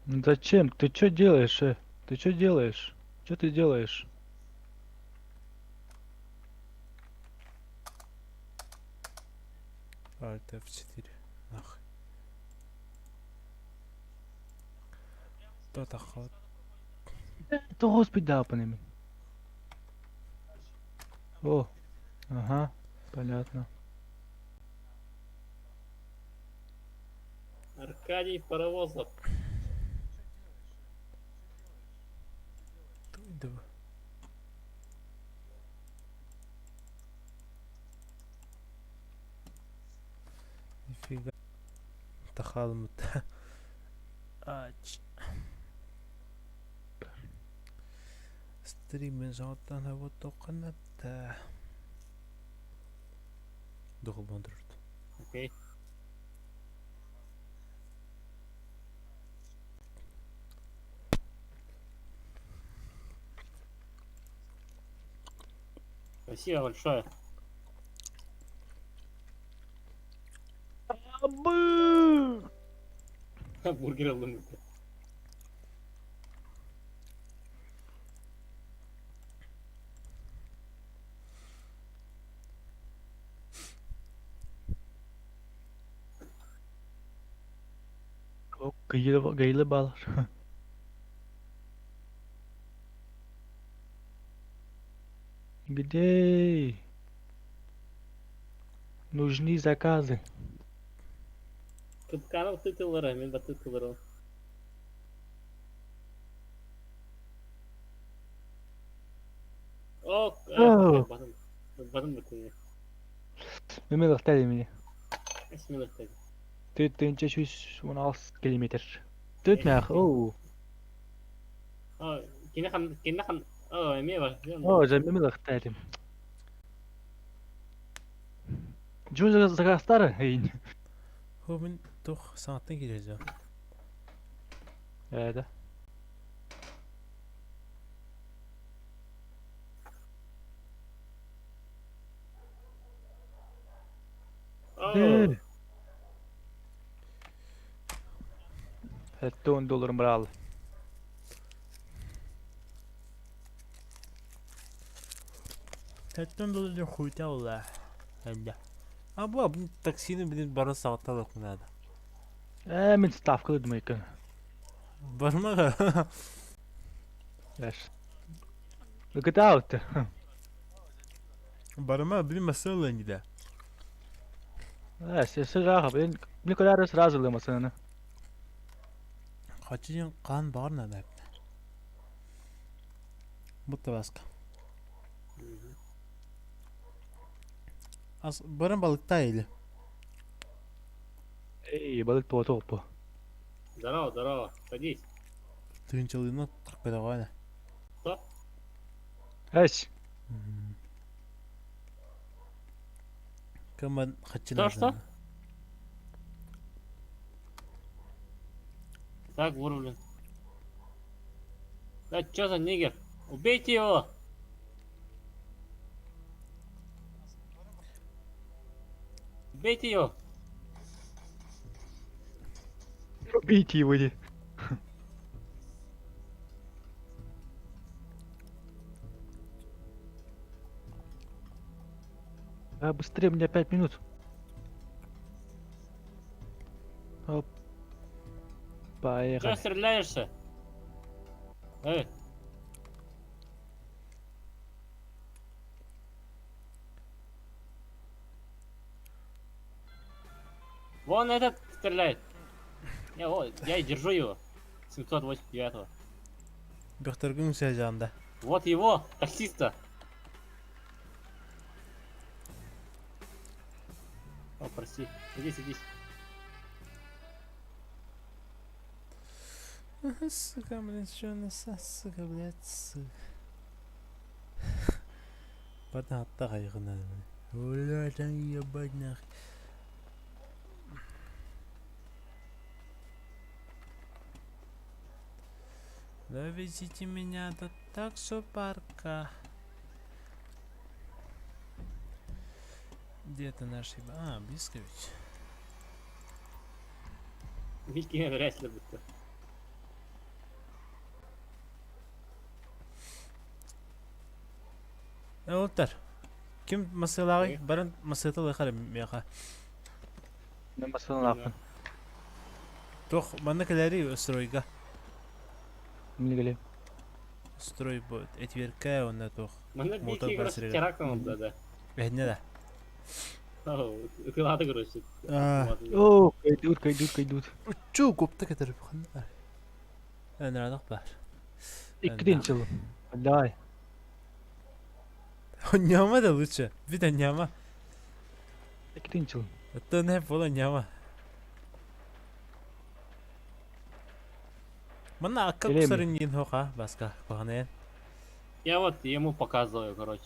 Ну зачем? Ты что делаешь, э? Ты что делаешь? Что ты делаешь? Alt F4. Нахуй. То ход. Это господи, да, по О, ага, понятно. Аркадий Паровозов. Да. Нифига. Тахалмут. Ач. Стримен жауаптан вот тоқынатта. Духыл бондырды. Окей. Спасибо большое. Бургер aldım. О, гейлі балар. Где? Нужны заказы. Кыпканов тытылары, мен ба тытылары. О, О. батым. Батым бітті. Неме лақтады меня. Эсме лақтады. Ты 16 километр. Тут нах, оу. О, кине хан, кине хан. О, эме бар. О, за неме лақтады. Жо заказ Эй. Хо мен тух сағаттан келеді. Это. О, Это он долларом брал. Сэттэн доллар хуйта буолла. Энде. А бу бу таксины билин бары саҕатталык надо. Э, мин ставка думайкын. Бармага. Яш. Look it out. Барыма билин масылы инде. Э, сесі жағы, блин, мне куда сразу лымасыны. Хачын кан бар надо. Бутта баска. Ас баран балыкта или. Эй, балык туоту оппу. Здорово, здорово. Садись. Тыынчалыына трпедагана. Что? Эс. Кыман хачын. Что, что? Так, вор, блин. Да чё за нигер? Убейте его! Убейте его! Убейте его, иди. А, быстрее, у меня 5 минут. Оп. Чё Поехали. стреляешься? Эй, вон этот стреляет. Я, вот, я и держу его. 789-го. Бөхтөргүн сәжанда. Вот его, таксиста. О, прости. Садись, садись. Сука, блин, что на сука, блядь, сука. Потом оттахай надо. Бля, там ебать нахуй. Довезите меня до таксопарка. Где это наш еба? А, близко ведь. Микки вряд ли будто. Олтар. Ким масылағы? Баран масылы хары меха. Мен басынан ақын. Тох, манна кэлэри стройга. Мне келе. Строй будет. Этверка, он на тох. Манна Мотор Микки, короче, басырыга. теракт да, да. Эһне да. Ыкылады, короче. А. О, кайдут, кайдут, кайдут. Чу копта кетер. Өнрадық бар. Иккиден жыл. Давай. Няма да лучше. Вида няма. Иккиден жыл. Это не было няма. Манна акка Келемин. кусарын ин хока баска коханен. Я вот ему показываю, короче.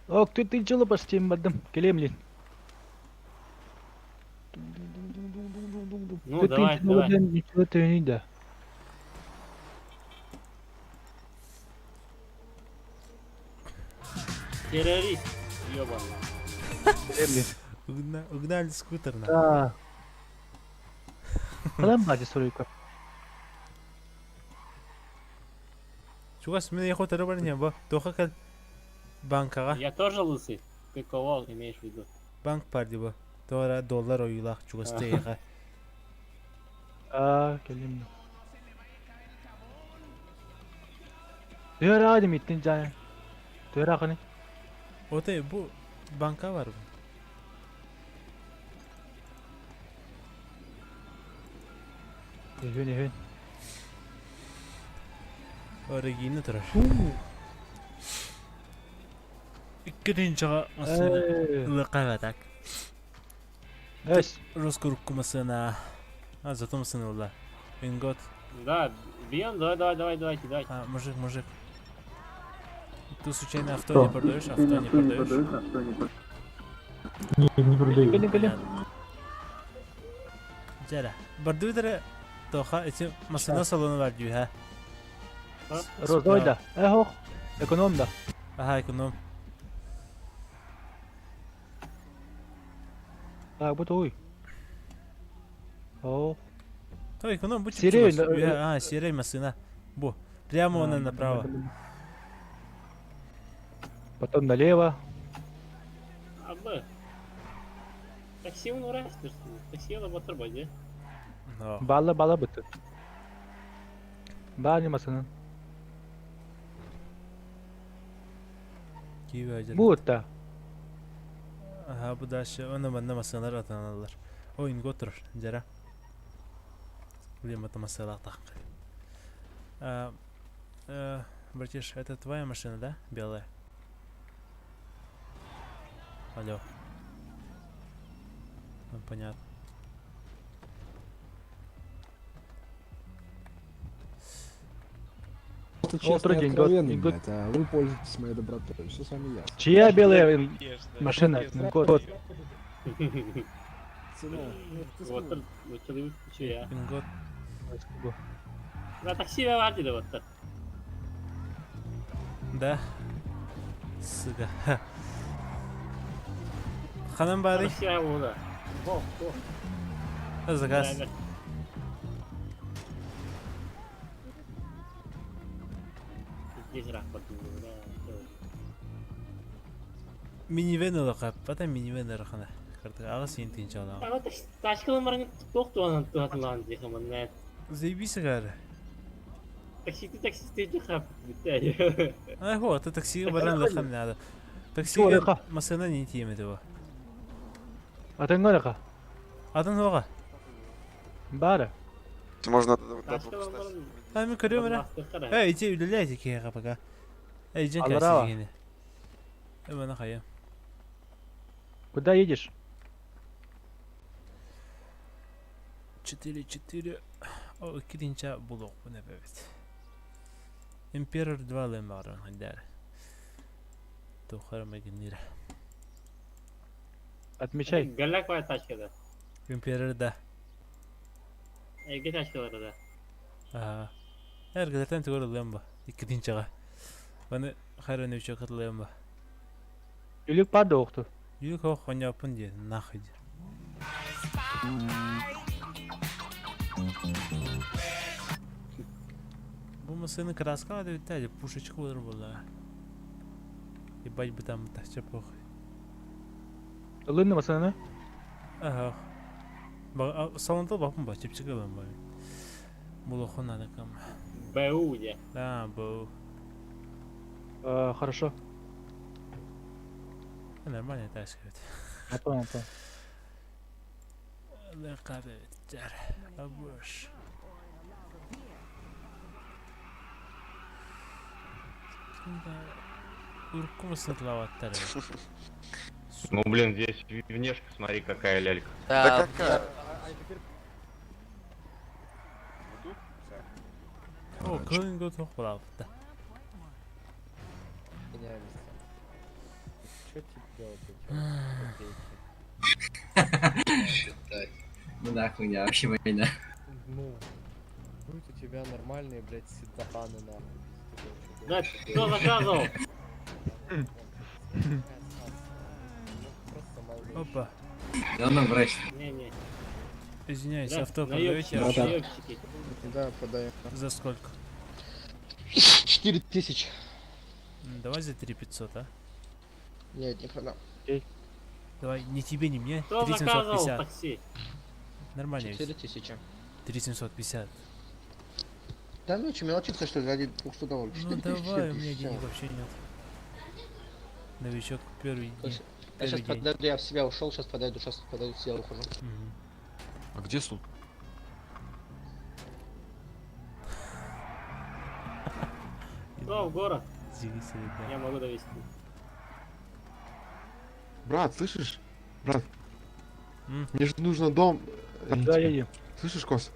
О, ты ты жылы почти бардым. Келем лин. Ну, давай, давай. Ничего ты не да. Террорист, ёбаный. Келем лин. Угнали скутер на. Да. Қалам бади стройка. Чугас мен яхот арабар не ба. Тоха кал банкага. Я тоже лысый. Ты кого имеешь в виду? Банк парди ба. Тора доллар оюлах чугас тейха. А, келем. Дөөр аадым иттин жайын. Дөөр ақыны. Оте бу банка бар бу. Эхүн, эхүн. Оригины турар. Иккидин чага масына лыкага так. Эс. Роскурку масына. А зато масына ула. Ингот. Да, бьем, давай, давай, давай, давайте, давайте. А, мужик, мужик. Ты случайно авто не продаешь? Авто не продаешь? Не, не продаю. Келем, келем. Жара. Бардудера тоха эти масына салоны бар дию, ха. Розойда. Эхох. Экономда. Ага, эконом. Так, бу той. О, То эконом будь Серый, А, серый масына. Бу. Прямо он направо. Потом налево. Абы. Такси uğraştırsın. Taksiye de batır bacı. Бала бала быты. Баали масынан. Bu da. Aha bu da şey ona manna masalar atanallar. Oyun götürür jara. Блин, это масала так. А, братиш, это твоя машина, да? Белая? Алло. Ну, понятно. Просто честно и откровенный, блядь, а вы пользуетесь моей добротой. Все с вами ясно. Чья белая машина? Год. Цена. Batır. Batır bir ya. Ингот. La taksi de var dedi batır. Да. Сука. Ханам бары. Taksi var burada. Go go. Заказ. Минивэн олоqa, потом минивэн арахана. Картык ага сен тинчала. Ama taşkılın тохту туатылан дихаман. Заебись гары. Такси такси тихап битте. А вот, такси баран лахам надо. Такси машина не тиемет его. Атын горака. Атын хога. Бара. Можно А мы көрөм Эй, иди үлеләйте кега пока. Эй, жен Алрава. кәсигене. Э, хая. Куда едешь? 4 4 О, киринча булок бу нәбәбит. Имперор 2 лемарон хандар. Тухар магнира. Отмечай. Галак var taşkada. Имперор да. Ege taşkaları da. Ага. Эргедертен түгөр лемба. Иккинчага. Баны хайран үчө катлемба. Үлүк бар да оқту. Юк ох хоняпын ди нахуй. ди. Бу машина краска да бит пушечка болар була. Ебать бы там тахча похуй. Ылынны масаны? Ага. Ба салонда бапын ба чепчик алам ба. Бул охун кам. БУ де. Да, бу. Хорошо. Нормально тачка ведь. Я понял, понял. Лыкабеттер. Абыш. Уркумысытлаваттар. Ну блин, здесь внешка, смотри, какая лялька. Да какая? О, кылынго тохпалапта. Что тебе делать? Ну да, хуйня, вообще война. Ну, будет у тебя нормальные, блядь, седаны, нахуй. Да, кто заказывал? Опа. Да ну, брось. Не-не. Извиняюсь, Да, авто наебчики, продаете? наебчики. Да, подаем. За сколько? 4000. Давай за 3500, а? Нет, не продам. Давай, ни тебе, ни мне. Кто заказывал 3750. такси? Нормально ведь? 4000. 3750. Да ну что, мелочиться, что ли, ради 200 долларов? Ну давай, у меня денег вообще нет. Новичок первый день. Я сейчас Первый день. подойду, я в себя ушел, сейчас подойду, в себя ухожу. Мгм. А где суд? Кто в город? Извините, ребят. Я могу довести. Брат, слышишь? Брат, М? мне же нужно дом. Да, едем. Слышишь, Кос?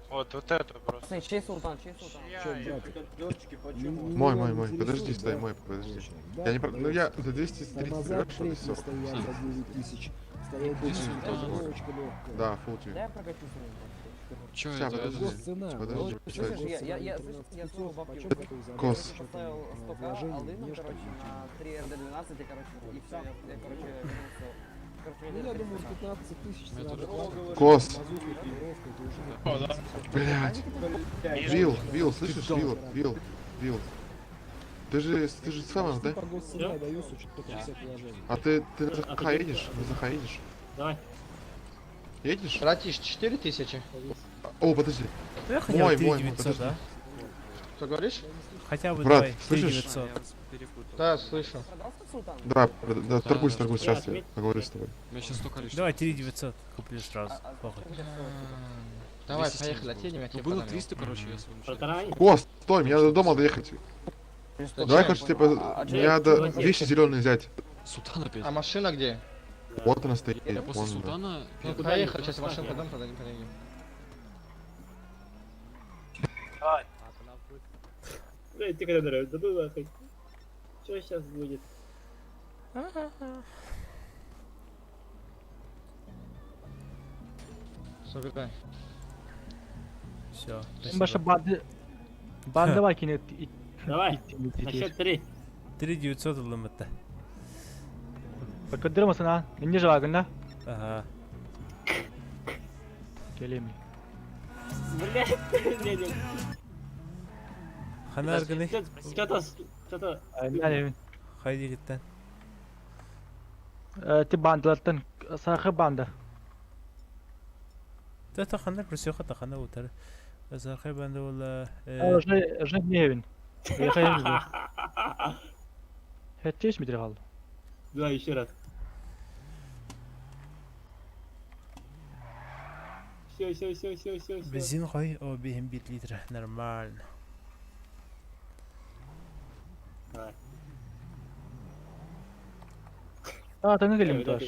Вот, вот это просто. Пацаны, чей султан, чей султан? Мой, мой, мой. Подожди, стой, мой, подожди. Я не про... Ну я за 230 Тормоза берешь, или третьи 40? стоят за 9 тысяч. Стоят Тысяч Да, фул тебе. Да я прокачусь на Чё Ща, это? подожди. Госцена. Подожди, Слышишь, подожди. я, слышишь, я свою бабки Кос. поставил 100к, алыну, короче, на 3 РД-12, и, короче, и все, я, короче, вернулся. Короче, у Ну, меня я думаю, 300К. 15 тысяч цена адекватная. Кос. Мазута, экипировка, это уже не Блять. Вилл, Вилл, слышишь, Вилл, Вилл, Вилл. Ты же с Фэмом, да? По госцене даю с учетом всех вложений. А ты на А ЗХ ты едешь? На ЗХ едешь? Давай. Едешь? Братиш, 4000? О, подожди. Да хотя бы Мой, мой, мой, 3900, подожди. а? Что говоришь? Хотя бы Брат, давай, слышишь? 3900. Да, слышу. Да, да, торгуйся, торгуйся, сейчас я отметь. поговорю с тобой. Давай 3900 куплю сразу. Похуй. Давай, поехали, отъедем, я тебе Было продам его. 300, короче, я своему Протарань. О, стой, мне надо до дома доехать. Зачем? Давай, короче, типа, мне надо вещи зеленые взять. Султан опять. А машина где? Вот она стоит. Я после вон она. Султана... Ну, куда поехали, не сейчас машину поставь, продам, тогда не поедем. Да, ты когда дорогой, да ну нахуй. Что сейчас будет? Забирай. Все. Баша банды... Банды вакинет. Давай, на счет три. 3900 ыллым это. Bakadırmasın ha. Ne cevabın la? Ага. Geleyim. Блядь, не, не. Хана арганы. Что-то, что-то... Aynen. Хайди гиттен. Ти bandılardan sarı bandı. Та хана просеха та хана утар. Зархай банды ولا Уже уже не evin. Yakayım. Hetteş midir kaldı? Давай еще раз. Все, все, все, все, все, все. Бензин кой, о бихим 1 литр. Нормально. Давай. Aa tanı gelim taş.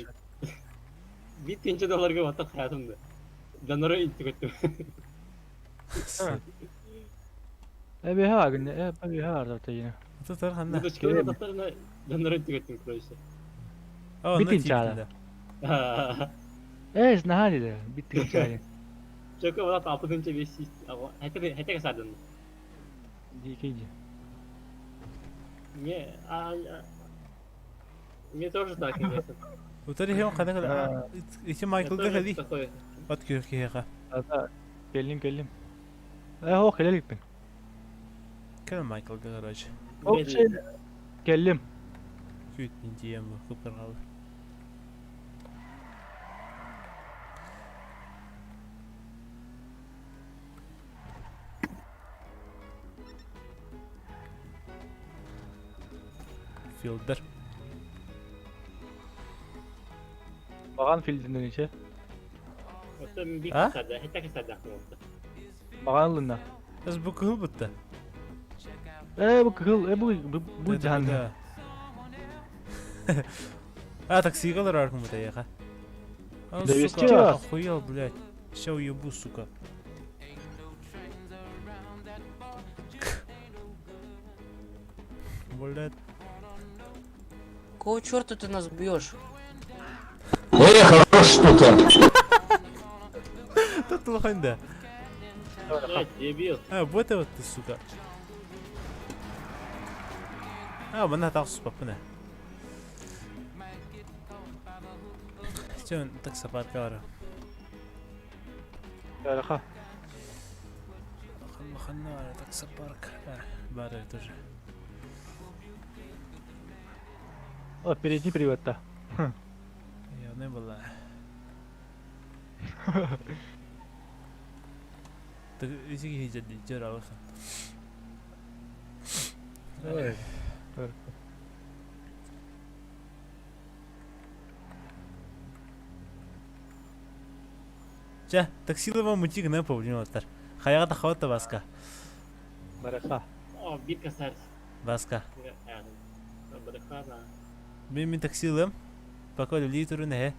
Bir долларга батак хаятымды. Донору интик өттүм. E bir ha günde e bir ha arda yine. Тутар хана. Дочка батактарына донору интик өттүм, короче. О, Bitin çağrı. E ne hali de bitti çağrı. Чөкө батат алтынчы беш хэтэ сардын. Dikeydi. Мне мне тоже так, конечно. Утар хем хана. Ити Я Майклга тоже хади. такой. От күйөккеха. Ата geldim geldim. E ho helal gittin. Кем Майклга, короче. O şey geldim. Күт дием купер калды. Филдер. Bakan fildinden içe. Оттон бик А? сарда, хэтэ сарда. Bakan lında. Аз бу кыл бутта. E bu kıl e bu bu, bu canlı. А, таксигалар аркым бутта яха. А, Да сука, везде. охуел, блядь. Ща уебу, сука. Блядь. Какого черта ты нас бьешь? Тут лоханда. Блядь, дебил. А, вот вот ты, сука. А, мына тақсыз баппына. Чөн таксопарка бар. Yaraka. Ханна бар таксопарк. Бар тоже. O передний приводта. Я не была. Так изиги хиджади жара Ой. Жа, таксилова мутик на павлиноттар. Хаяга тахаватта баска. Барака. О, битка сар. Баска. Барака, да. Мен мен таксилым. Пока литру не.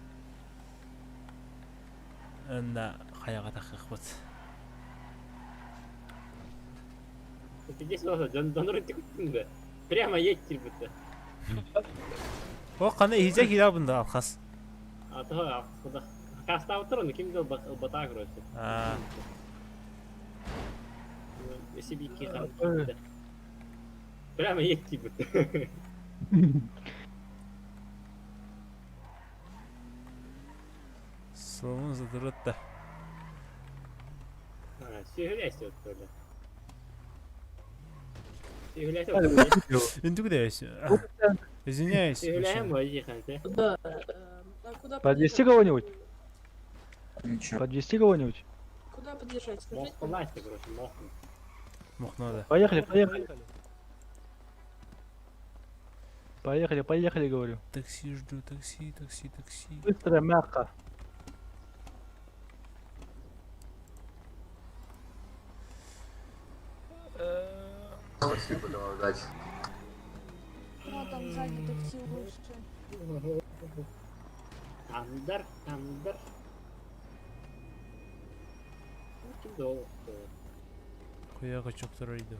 На хаяга тахахват. Здесь тоже донору интик өттүм да. Прямо едь будто. О, кана хижа хира бunda алхас. А то куда? Кастаутер, он ким дал бата, короче. А. Если бики там. Прямо едь будто. Соломон задырытта. Все грязь вот тоже. Интук дээс. Извиняюсь. Куда? Куда Подвести кого-нибудь? Подвести кого-нибудь? Куда подъезжать? Мох надо. Поехали, поехали. Поехали, поехали, говорю. Такси жду, такси, такси, такси. Быстро, мягко. Спасибо, давай, удачи. Ну, там сзади такси лучше. Тандар, тандар. Хуяга чоктор иду.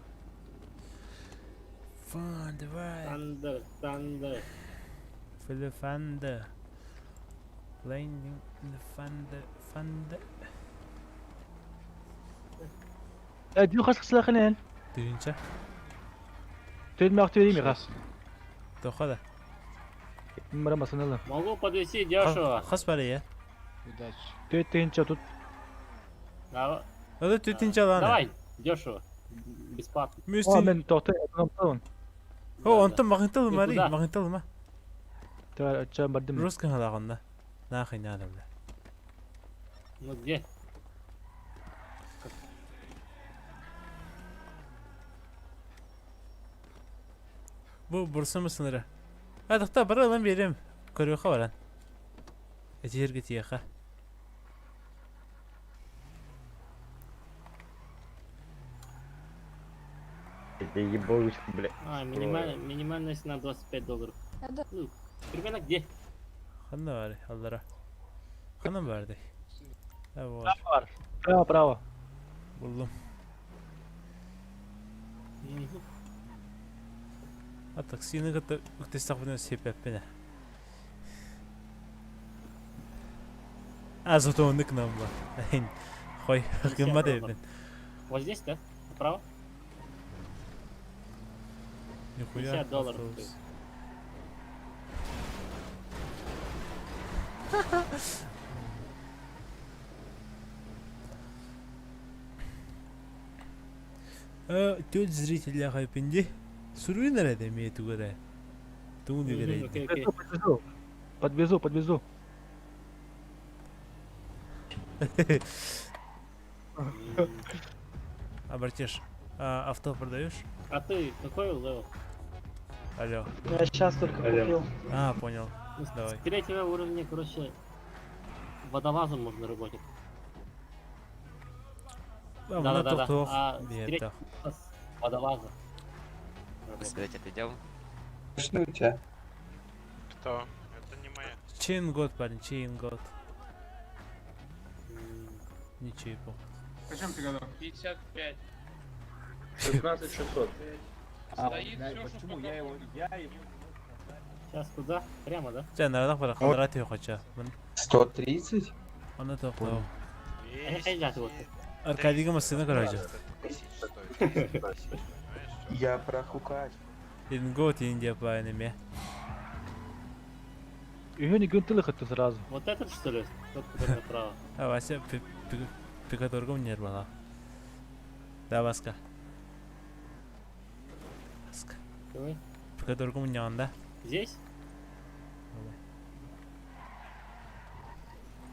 Фан, давай. Тандар, тандар. Филифанда. Landing in the thunder, thunder. Дю хас кысылахын. Тыынча. Төдмө акты берейм хас. Тоха да. Мара масаналы. Могу подвести дешево. Хас бар я. Удачи. Төт тыынча тут. Давай. Ада төтүнчө аланы. Давай, дешево. Бесплатно. О, мен тохтой экономтон. О, онтон магынтал мари, Куда? магынтал ма. Та чам бардым. Русский халаганда. Нахуй надо, бля. Ну где? Бу бурса mısın Hadi бара lan берем. Көрөөхө баран. Этерге тиэхэ. Это ебалыч, бля. А, минимальная, минимальная цена 25 долларов. Да. Ну, примерно где? Ханна бар, аллара. Ханна барды. Ha var. Бар. Право, право. Булдум. А таксины кытта үктестакпына сепеппине. А зато он к нам ба. Хой, кымма дейбин. Вот здесь, да? Направо? Нихуя. 50 долларов. автобус. Тёть зрителя хайпинди. Суруй наряд имеет угода. Тун Окей, окей. Подвезу, подвезу. Подвезу, А, братиш, а, авто продаешь? А ты какой level? Алло. Я сейчас только Алло. купил. А, понял. Ну, Давай. С третьего уровня, короче, водолазом можно работать. А, Да, да, да, да. тоқ-тоқ. А с Бе, третьего с водолаза. Сказать, это делал? Что у тебя? Кто? Это не моя. Чейн год, парень, чейн год. Ничего, похуй. Почем ты готов? 55. 16 600. Стоит все, что Почему я его... Я его... Сейчас куда? Прямо, да? Жа, нарадах бара, хандарат хоча. 130? Аны тоқ-тоқ. Эй, да, вот. Аркадийга машина, короче. Я про хукач. Ингот Индия по аниме. Ее не гынтылых это сразу. Вот этот, что ли? Тот, который направо. А Вася пикаторгом не рвала. Да, Васка. Васка. Давай. Пикаторгом не он, да? Здесь?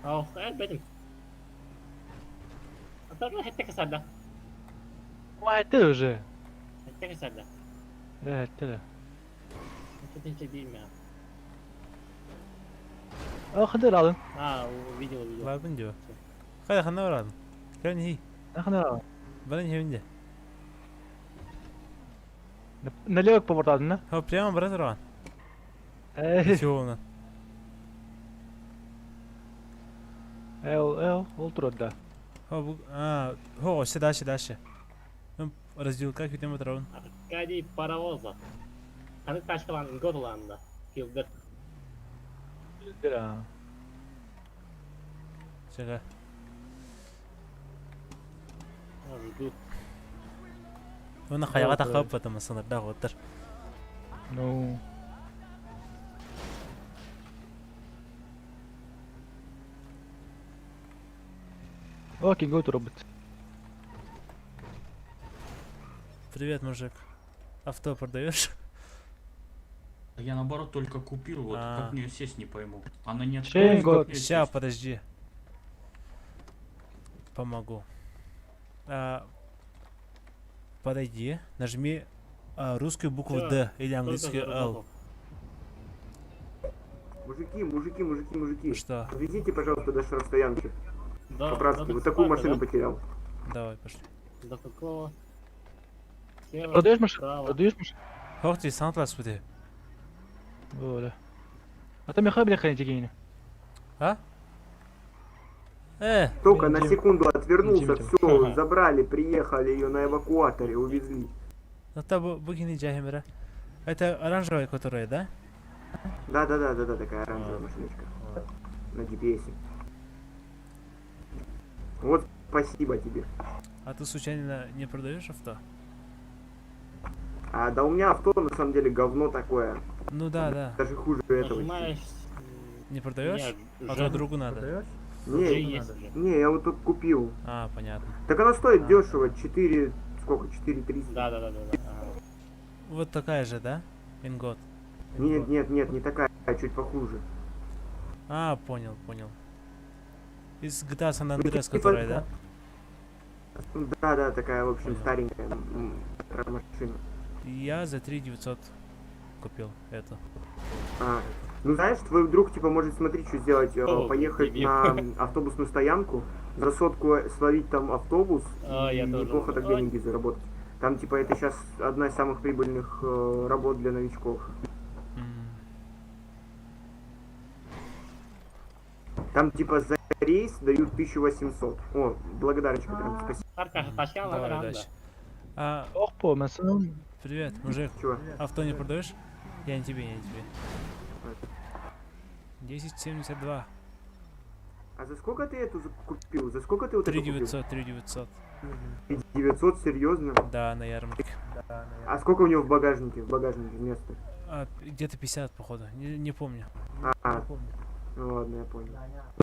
Ау, бэтим. А там хэттэк сарда. Ой, ты уже. Хэттэк сарда. Это. Это не деймин. А, хандыр алын. А, увидел, увидел. Бардын дио. Кайда ханна барадын? Кән хи. Хандыр алын. Барын хеминде. Налево поворотадын, да? Хо, прямо бара турган. Эй. Чего Эл, эл, ол турат, да. Хо, бу, а, хо, още дальше, дальше. Ну, разделка күтем отырабын. Аркадий паровоза. Ханы тачкалан годланда. Килдер. Да. Чага. Жду. Оны каяга такап потом сынырда отыр. Ну. Окей, го робот. Привет, мужик. Авто продаешь? Я наоборот только купил, вот А. как в нее сесть не пойму. Она не Шейн откроется, год. как в неё Ща, сесть? подожди. Помогу. А, подойди, нажми русскую букву Всё, D или Только английскую L. заработал. Мужики, мужики, мужики, мужики. Что? Подвезите, пожалуйста, до штрафстоянки. До, По-братски, до вот такую таксопарка, машину да? потерял. Давай, пошли. До какого? Слева, Продаешь машину? справа. Продаешь машину? Ох ты, Сантлас буде. Оля. А там я бля хранить А? Э, Только на секунду отвернулся, Дим, все, забрали, приехали, ее на эвакуаторе увезли. это букини джахимера. Это оранжевая, которая, да? Да-да-да-да-да, такая оранжевая машиночка. На GPS. Вот спасибо тебе. А ты случайно не продаешь авто? А, да у меня авто на самом деле говно такое. Ну да, да. Даже хуже этого. Нажимаешь... Не продаешь? Не, А то Ж, другу надо. G Не, есть уже. не, я вот только купил. А, понятно. Так она стоит дешево, 4, сколько, 4300. Да. Ага. Вот такая же, да? Ингот. Нет, нет, нет, не такая, а чуть похуже. А, понял, понял. Из GTA San Ну, Andreas, типа, которая, да? Да, да, такая, в общем, Понял. старенькая машина. Я за 3900 купил это. А, ну знаешь, твой друг типа может, смотри, что сделать, О, поехать дебил. на автобусную стоянку, за сотку словить там автобус А, я и тоже неплохо так могу. деньги заработать. Там типа это сейчас одна из самых прибыльных работ для новичков. Там типа за рейс дают 1800. О, благодарочка прям, спасибо. Арка, тачка, Давай, ладно, удачи. А, Ох, по, машину. привет, мужик. Чего? Авто не продаешь? Я не тебе, я не тебе. 10.72. А за сколько ты эту купил? За сколько ты вот эту купил? 3900, 3900. 900, серьезно? Да, на ярмарке. А сколько у него в багажнике? В багажнике места? А, где-то 50, походу. Не, не помню. А, ну ладно, я понял.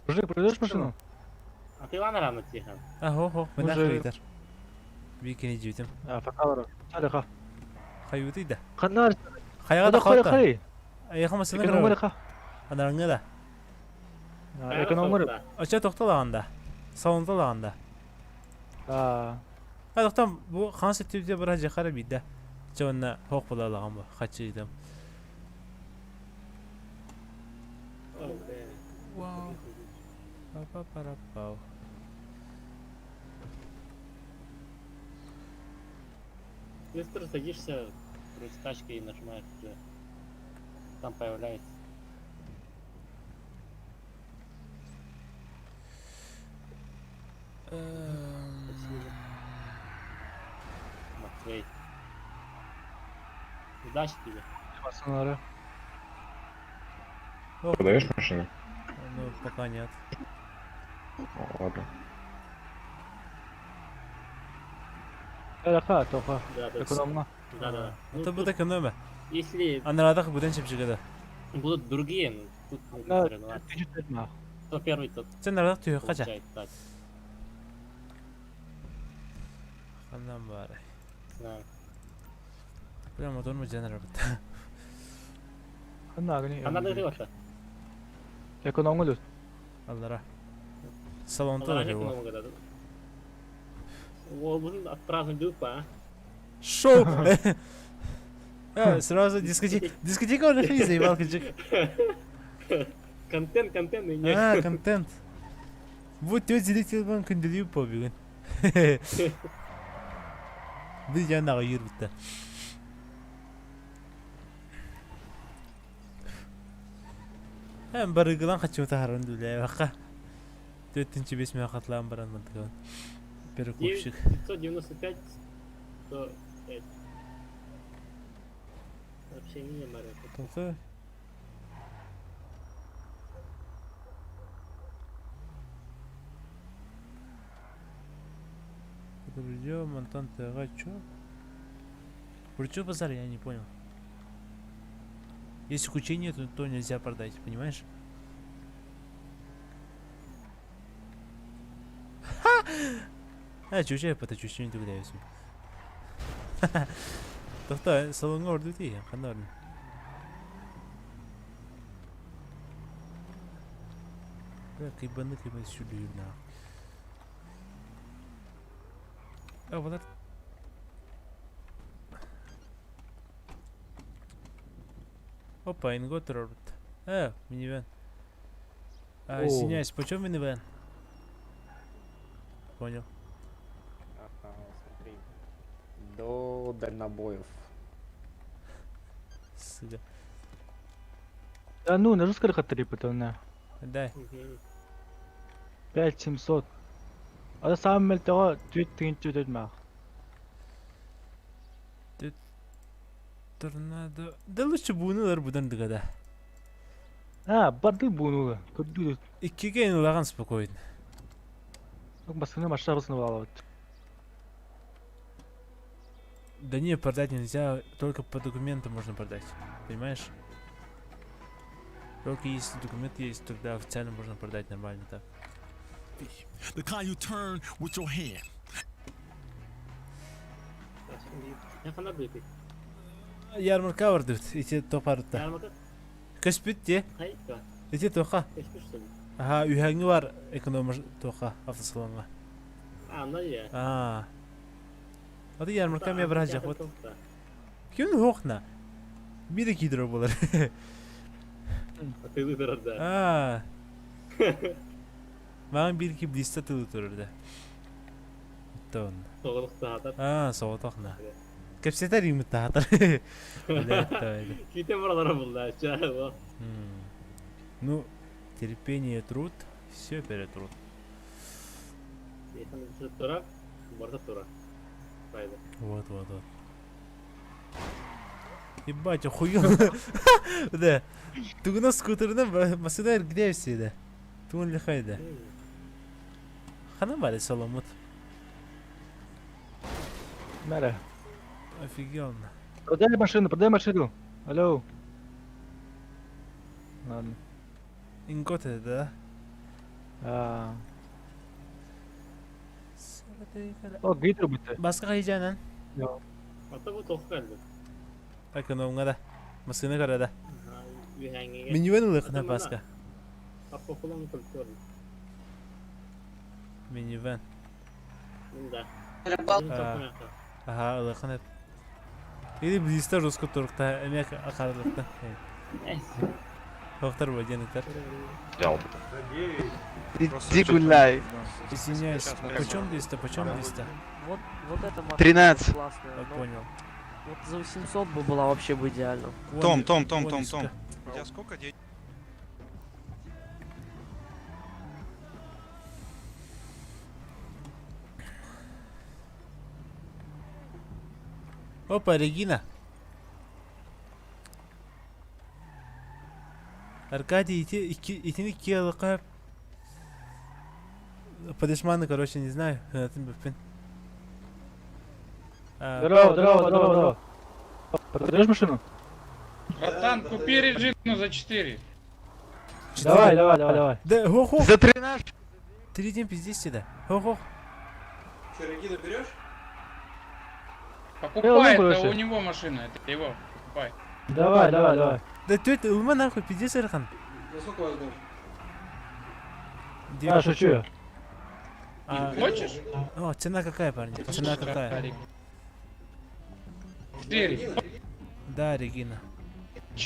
Мужик, продаешь машину? А ты ладно рано тихо. Ага, ого, мы Мужик. нахуй Бикини дьютим. А, факалара. Салиха. Хаюты да. Ханар. Хаяга Хали, да хали. Аяха масына Экономы ха. Анарыңы да. Экономы. Ача тоқталаганда. Салонталаганда. А. А тоқтам бу хан сетүдө бара жахара бидде. Чонна хок булаган бу. Хачы идем. Вау. Па-па-пара-пау. Ты просто садишься против тачки и нажимаешь G. Там появляется. Спасибо. Матвей. Удачи тебе. Машинара. Продаешь машину? Ну, пока нет. О, ладно. Салиха, тоха. Да, да. Экономна. Да, да. Ну, Это тут будет экономия. Если Анарадах буден чепчигеде. будут другие, ну, тут можно Да, соревноваться. ты чуть нах. Кто первый, тот Сен арадах түйө кача. получает тачку. Ханнан бары. Да. Бля, мотор му женер бит. Ханна, гни. А надо делать-то. Экономы люд. Аллара. Салонта да его. О, будем отпраздновать дупа, а? Шоу! Сразу дискотека, дискотека уже фи заебал кыжык. Контент, контент и нет. А, контент. Бу төө зритель бан күндүлүү по бүгүн. Бир жанагы юр битте. Hem барыгылан качып тахарын дүле бака. Төртүнчү беш миң катлаан баран мындыгын. Перекупщик. 995, 105. Сообщение Мария. Тоқы. Подождем, Антон ТГ, чё? Про чё базар, я не понял. Если ключей нету, то нельзя продать, понимаешь? Ха! А, чё, я поточу, что не догадаюсь. Тохто, салоҥҥа ордуу тиийэн, ханна ордун? Кыйбанны кыйбан сүлүүрнээх. А, вот Опа, ингот турарбыт. Минивэн. А, извиняюсь, почем минивэн? Понял. Смотри. До дальнобоев. Сука. Да ну, на русском потом на. Дай. 5700. А сам мэлтэҕэ түөрт тыһыынча өтөт Торнадо. Да лучше буунулар будан дыгада. А, барды буунулар. Көрдүү. Иккигэ ылаҕан спокойно. Басына машина балабыт. Да не, продать нельзя, только по документам можно продать. Понимаешь? Только если документ есть, тогда официально можно продать нормально так. The kind you turn with your hand. Ne kadar büyük? Ярмарка бардыбыт, ити топарытта. Ярмарка? Көспүт те. Хайа. Ити тоха. Ага, үһәңи бар эконома тоха автосалонга. А, ну я. А. Аты ярмарка ме бар вот. Ким хохна? Бире кидро болар. Тылы турар да. А. Маған бир ки блиста тылы турар да. Тон. Соғылық сағатар. А, соғытақна. Кепсетер имит таатар. Ките баралар булда, чаа. Ну, терпение, труд, все перетрут. Вот, вот, вот. Ебать, охуел. Да. Тугуна скутерна машина где все, да? Тугун лихай, да. Хана бали соломут. Мэра. Офигенно. Продай машину, продай машину. Алло. Ладно. Ингот это, да? А. О, гидро бутты. Баска хайжанан. Ата бу тоқ калды. Экономга да. Машина карада. Үһәңгә. Минивэн ылыхна баска. Аппопулан культура. Минивэн. Да. Ага, ылыхна. Или блиста руско туркта, эмек акарлыкта. Доктор водяныктар. Иди гуляй. Извиняюсь, почем блиста, почем блиста? Вот, вот эта машина 13. классная. Я понял. Вот за 800 бы была вообще бы идеально. Вон, Том, Том, Том, вон Том, иска. Том. У тебя сколько денег? Опа, Регина. Аркадий, ити, итини киалыка. Подешманы, короче, не знаю. Здорово, здорово, здорово, здорово. Продаешь машину? Братан, купи Реджину за 4. Давай, давай, давай, давай. Да, хо-хо. За 13. Три день пиздец да. Хо-хо. Че, Регину берешь? Покупай, Я это лучше. у него машина, это его. Покупай. Давай, давай, давай. Да тетя, улма нахуй, пиздец, Эрхан. За сколько возьмешь? А, шучу я. А, Хочешь? О, цена какая, парни? Цена какая? 4. Да, Регина.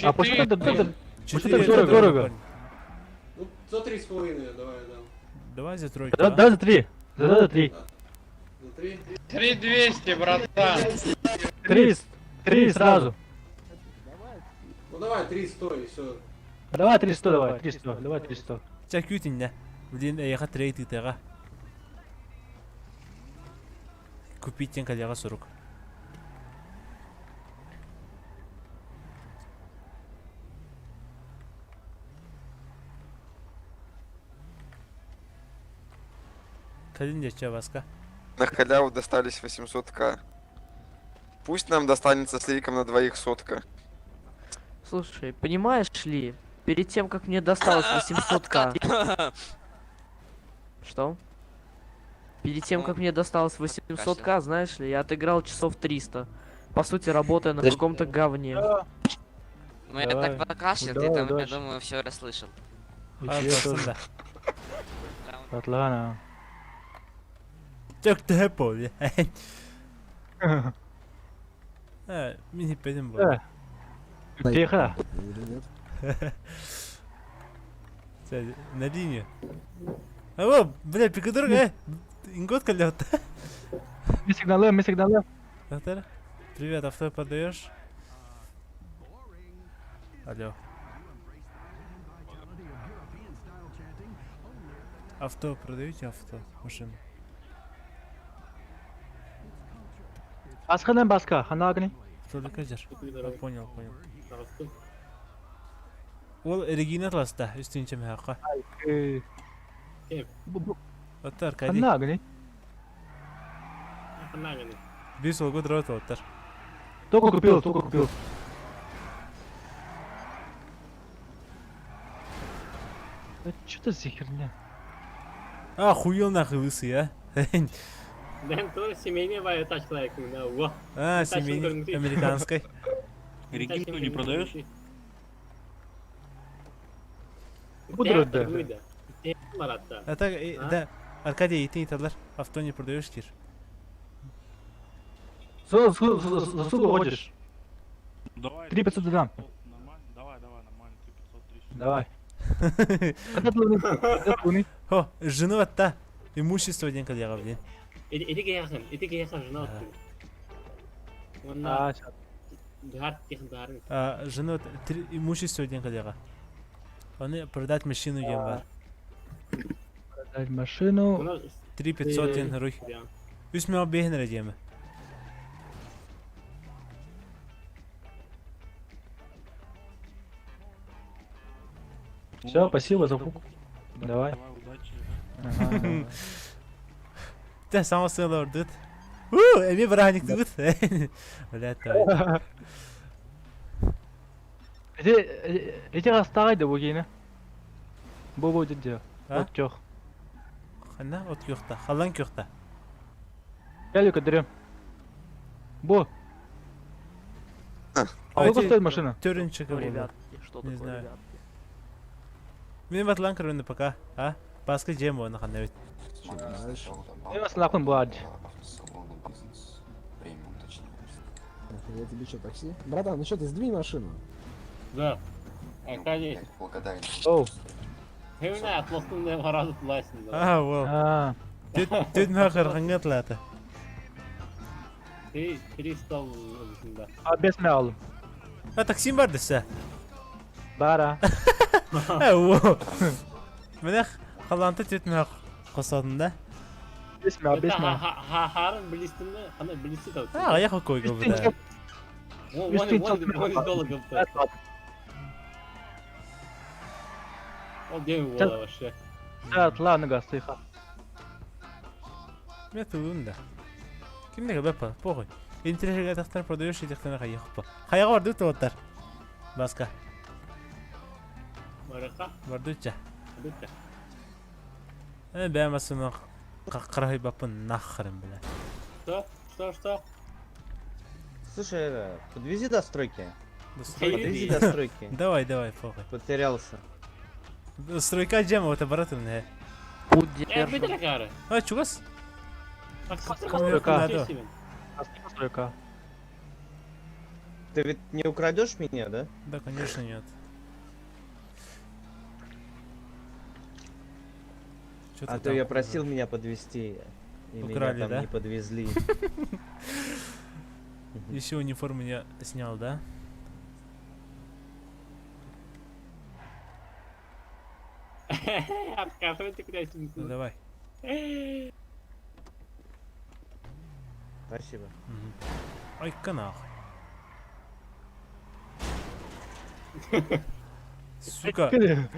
А почему это 4. Четыре так дорого, это дорого? парни. Ну, за 3,5 давай, я дам. Давай за тройку. Да, а? давай за три. Да, за три. За 3? 3200, братан. Три, три сразу. Ну давай, 300 и все. Давай 300, давай, 300, давай 300. Ча кютин, да. Блин, я трейд итага. Купить тен коллега 40. Калин дече баска. На халяву достались 800к. Пусть нам достанется с Лириком на двоих сотка. Слушай, понимаешь ли, перед тем, как мне досталось 800к... Что? Перед тем, как мне досталось 800к, знаешь ли, я отыграл часов 300. По сути, работая на каком-то говне. Ну я так покашлял, ты там, я думаю, все расслышал. А, да. Ладно. Тök по, А, мин иппедим бу. Тихо. Или нет? На линию. А во, бля, пикадор, ингот калет. Мы сигналы, мы сигналы. Привет, авто продаешь? Алло. Авто продаете авто? Машину. Асханан баска, ханагни. Только Понял, понял. Ол Регина тласта, үстүнче мехака. Оттар, Аркадий. Ханагни. Ханагни. Бис олго дрот оттар. Только купил, только купил. Да что за херня? А, хуел нахуй лысый, а? Да, тоже семейный вая тачка во. А, семейный, американской. Регину не продаешь? Буду да. А так, да, Аркадий, и ты талар, авто не продаешь, Кир? За сколько хочешь? Давай. 3500 дам. Нормально? Давай, давай, нормально. 3500, 300. Давай. О, жену отта. Имущество один коллега, блин. Иди кияхын, иди кияхын, жена отты. А, А, жену имущество один коллега. Он продать машину ем Продать машину. 3500 ден рух. Үс мео бехнер деме. Все, спасибо за фуку. Давай. Давай, удачи. Ага, Те само сыла ордут. У, эми браник тут. Блядь, давай. Эти эти растагай да бугина. Бу бу дидде. А? От көх. Хана от көхта, халан көхта. Gel көдөрөм. Бу. А сколько стоит машина? Төрүнчү Ну, ребятки, что Не такое, знаю. ребятки? Мен батлан көрүнү пока, а? Баска жем оны хана бит. Знаешь, Мен аслакын бу ад. я тебе что, такси? Братан, ну что, ты сдвинь машину. Да. Аркадий. Оу. Хевна атластын да барады тулайсың. А, вол. А. Төт махыр хангат лата. Ты 300 да. А бес ме алдым. А такси бар десе. Бара. А, во. Мене халанты төт мах косадын да. Бес ме, бес ме. Харын билистин ана билисти да. А, аяк койго бу да. Он долго Ол дем бола вообще. Да, ладно, гастыха. Мен тулун да. Кимдеге бапа, похуй. Интерьерге тахтар продаешь и тахтар кайык па. Хаяга барды тоттар. Баска. Барака. Бардуча. Бардуча. Э, бәмәсен карай бапын нахрен, бля. Что? Что, что? Слушай, это, подвези до стройки. До стройки? Подвези до стройки. Давай, давай, похуй. Потерялся. Стройка джема, вот обратно, не. Э, битер кары. А, чугас? Стройка. Стройка. Ты ведь не украдешь меня, да? Да, конечно, нет. Чё а ты то там? я просил меня подвести, и Украли, меня там да? не подвезли. Еще униформу я снял, да? Ну, давай. Спасибо. Ай-ка нахуй. Сука,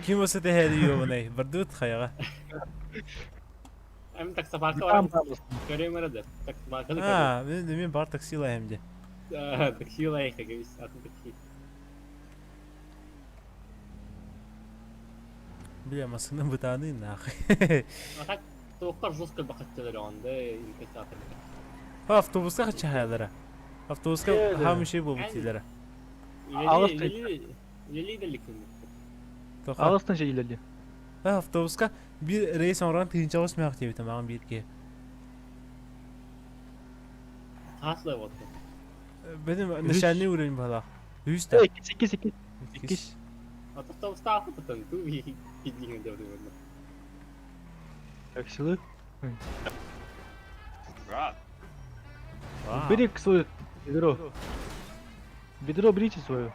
ким болса тэһэри ёбаный, бардыбыт хаяга. Эми таксопарка бар. Көрөм арада. Таксопарка. А, мен мен бар такси лайым де. Такси лайық, кебис, атын такси. Бля, масына бытаны нахуй. А так тоқтар жестко бақыттылар онда инкассатор. Автобуска хача хаялара. Автобуска хаамышай буолбут дииллэрэ. Аҕыстан дьиэлэр дии. Автобуска биир рейс оҥорон тыһыынча мөөх диэбитим аҕам биир киһи. Хаслай вот. Бэтим начальный уровень баһылаах. Үһүс да. Иккис, иккис, иккис. Иккис. Автобустаах тутан туу кидиҥ деп Таксилы. Брат. Бери свою ведро. Ведро берите свое.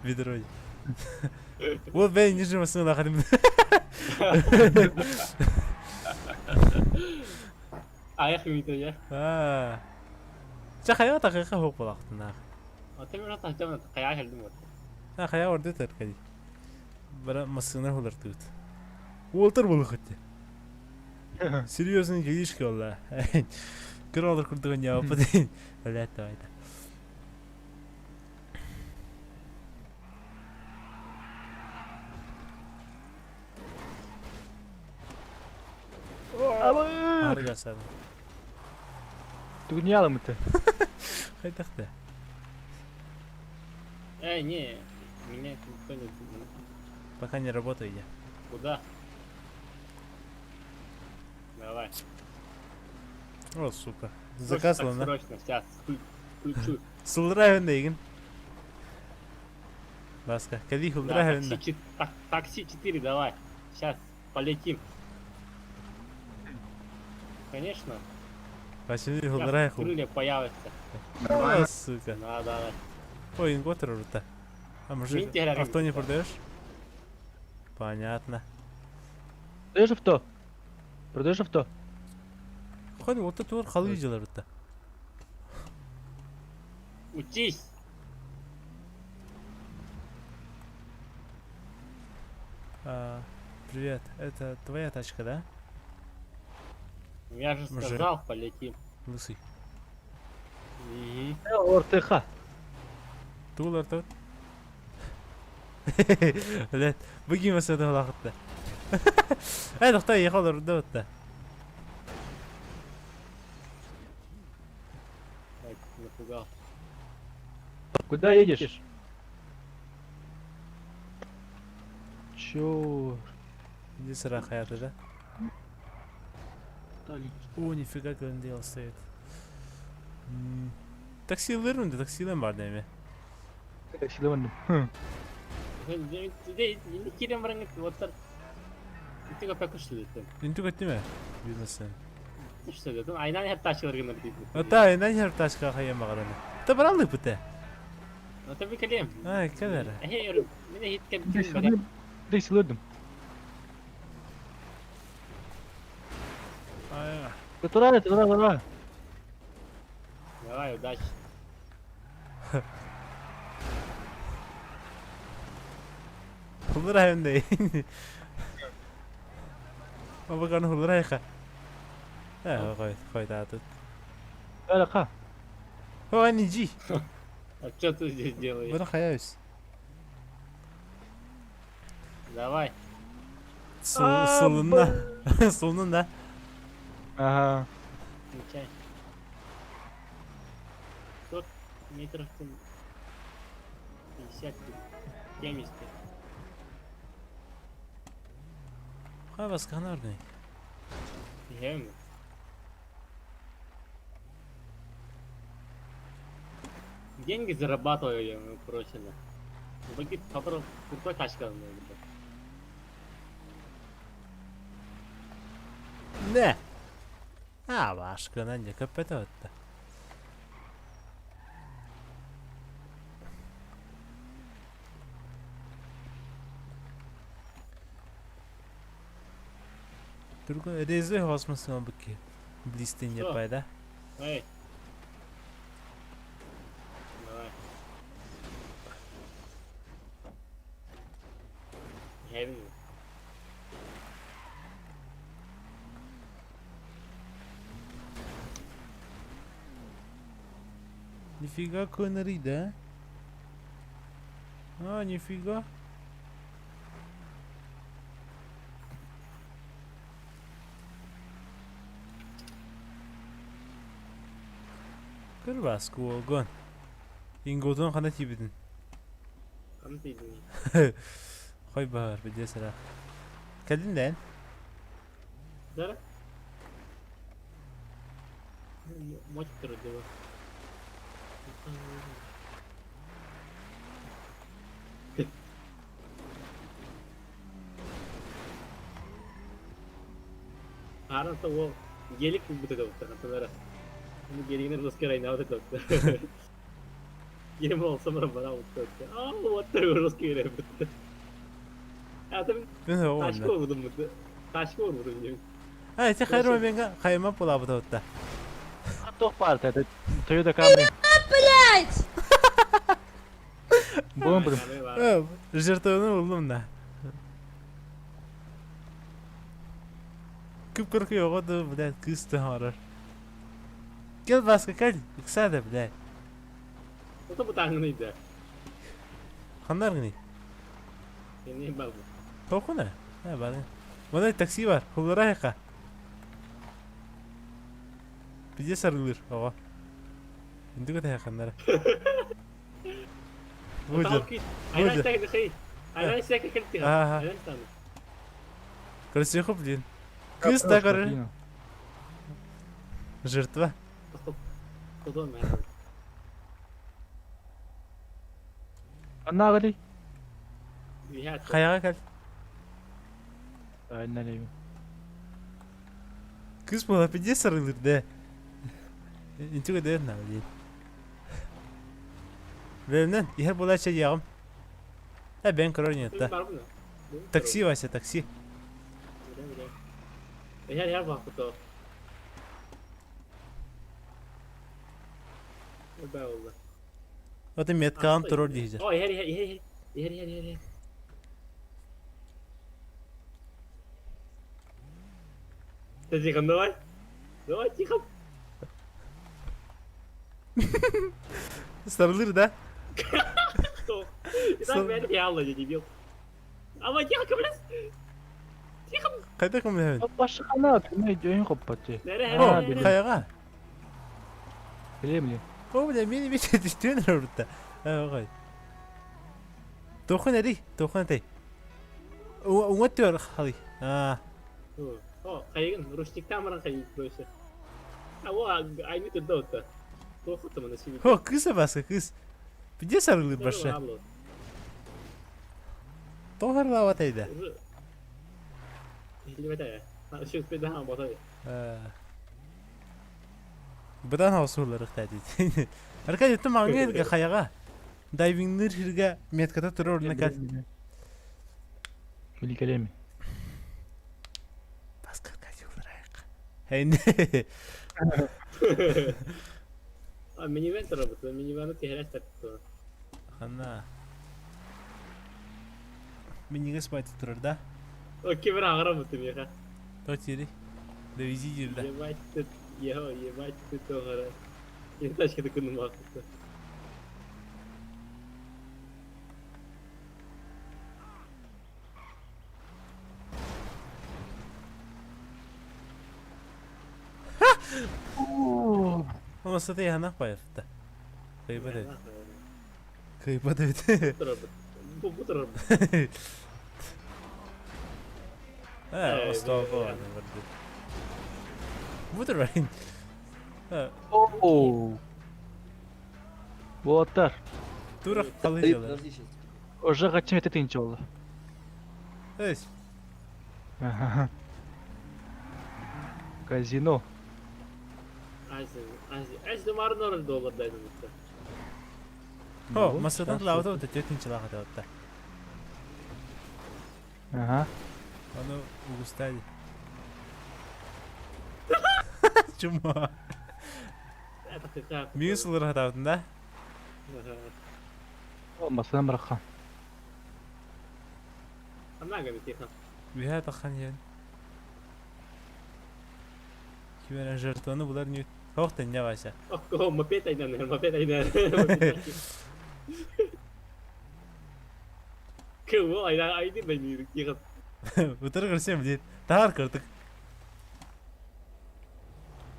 Ведро. Вот бен ниже машина находим. Аяқ мийтэ я. Аа. Ча хайа тахыха хоп балахтына. Ата мен тахтамна кая келдим вот. А хайа орды таркади. Бара машина холар тут. Уолтер был хоть. Серьезно, делишки олла. Кыралар курдуган я опыт. Блядь, давай. Аргасан. Тугнялым это. Хайдахта. Эй, не, меня никто не... Пока не работаю я. Куда? Давай. О, сука. Заказ ладно. Срочно, сейчас включу. Сылдырайын дейгин. Баска. Кали хылдырайын. Такси 4 давай. Сейчас полетим. Конечно. Василий хылдырай хул. Крылья появятся. О, сука. Да, да, да. Ой, инготер урта. А мужик, авто не продаешь? Понятно. Продаешь авто? Продаешь авто? Хоть вот это тур халы видела рта. Учись! А, привет, это твоя тачка, да? Я же сказал, полетим. Лысый. Угу. РТХ. Тулар тут. Блядь, бүгін мәсәдә вакытта. Әй, тукта, ехал да отта. Напугал. Куда едешь? Чё? Иди сыра хаяты, да? О, нифига Глендейл стоит. Такси лырунда, такси бар деме. Такси лырунда. Кирен барыңы оттар. Интүгө пәкүшлү. Интүгө тиме? Бизнесен. Түштү. Айнан хеп ташылыргын дейт. Ата айнан хеп ташка хая магараны. Та баралы пыте. Ата би келем. Ай, келер. Хей, мене хиткен. Такси лырдым. Туда, туда, туда. Давай, удачи. Хулрайын дей. Абаган хулрайха. Э, кой, кой да тут. Ка. Ой, не жи. А что ты здесь делаешь? Бара хаяюсь. Давай. Солунна. Солунна. Ага. Включай. 100 метров 50, 70. Хай вас канарный. Гемми. Деньги зарабатываю я, ну, короче, на. Баки крутой тачка. Не. А, башкана не капета. Түргөн резэ хосмосон бики. Блистин япай да. Эй. Давай. Heavy. Нифига конри, да? А, нифига. Көр Бааска уолгун. Инготун хана тиийбитин. Ханна тиийдиҥ? Хой баһар, билиэ сыра. Кэлин да эн. Дара? Мочь турдуга. Аарата уол гелик булбута да хантан эрэ. Бу гелигинер русский айнаабыт да. Ким olsa bana mutlu Аа, вот русский эрэ. Атым ташка урдум бу. Ташка урдум диэн. А, ити хайрма менга хайма пулабыта отта. Туох баар это Toyota Camry. Блять! Буын будем. Жертваны уллум да. Кып-кыркы оҕо да, блядь, кыыс да оҥорор. Кэл, Васка, кэл, ыксаа да, блядь. Ото бутааҥҥын ыйда. Ханна аргыный? Кини бар. Тохуна? Э, бар. Мына такси бар, хулларайха. Пиздец арылыр, оҕо. Үндүк этэ ханнара. Выдер. Выдер. Ага. Красивый, блин. Кыз да көрөр. Жертва. Аннаагали. Хайаҕа кэл. Айналейм. Кыз буола пиздец сарылыр да. Интүгэ дээн наа диэн. Бэйэмнэн иһэр буолааччы диэҕим. Э бэйэҥ көрөр нет да. Такси, Вася, такси. Иһэр баахпыт Баалла. Ото меткаҕын турар диһизер. О, иһэр иһэр иһэр иһэр иһэр иһэр иһэр. Тихо, давай. Давай, тихо. Сарылыр да? И так мен реально я дебил. Ама тихо, блядь. Тихо. Хайда көмөлөһөбүн? Башкана түмэй өйүн хоппатчы. О, хайаҕа. Билем билем. О, бля, мени бит түстүөн орутта. Ой. Тохун эри, тохун этэй. Уҥа түөр халы. Аа. О, хайыгын, ручниктан баран хайыгын больше. А, о, айны турда отта. Тоху мана сиби. О, кыз баска, кыз. Где сарылыр баша? Тоҕо тайда? Быдан хаусуулар ыктаати. Аркадий, ты маңга хаяга. Дайвингныр хирге метката турар орна кал. Биликелеми. Баска Аркадий уларайык. Хейне. А минивэн турабыт, минивэны тиһэрэ таттı. Ханна. Миниге спать турар да? О, кибер ағыра меха. То тири. Довези дир да. Ебать ты, ебать ты тоғара. Я тачка такой намахался. Ома саты яханах баяфта. Кыйбат эбит. Кыйбат эбит. Бу турар. Э, остоо Бу турар. О. Болаттар. Тура халы дела. Подожди сейчас. Уже хотим это тынчы болду. Эс. Казино. Азин, азин. Азин марын доллар дайдым. О, масадан лаута вот тетин чалаха да. Ага. Аны угустали. Чума. Миң сылыр хатабытын да? О, масадан баракка. Аннага тихо. Бүйә тахан ен. Киберен жертваны булар не Ох, ты не Вася. О, мопед айдан, мопед айдан. Кого айдан айды бәймир тихо. Утыр көрсем дейт. Таар көрдүк.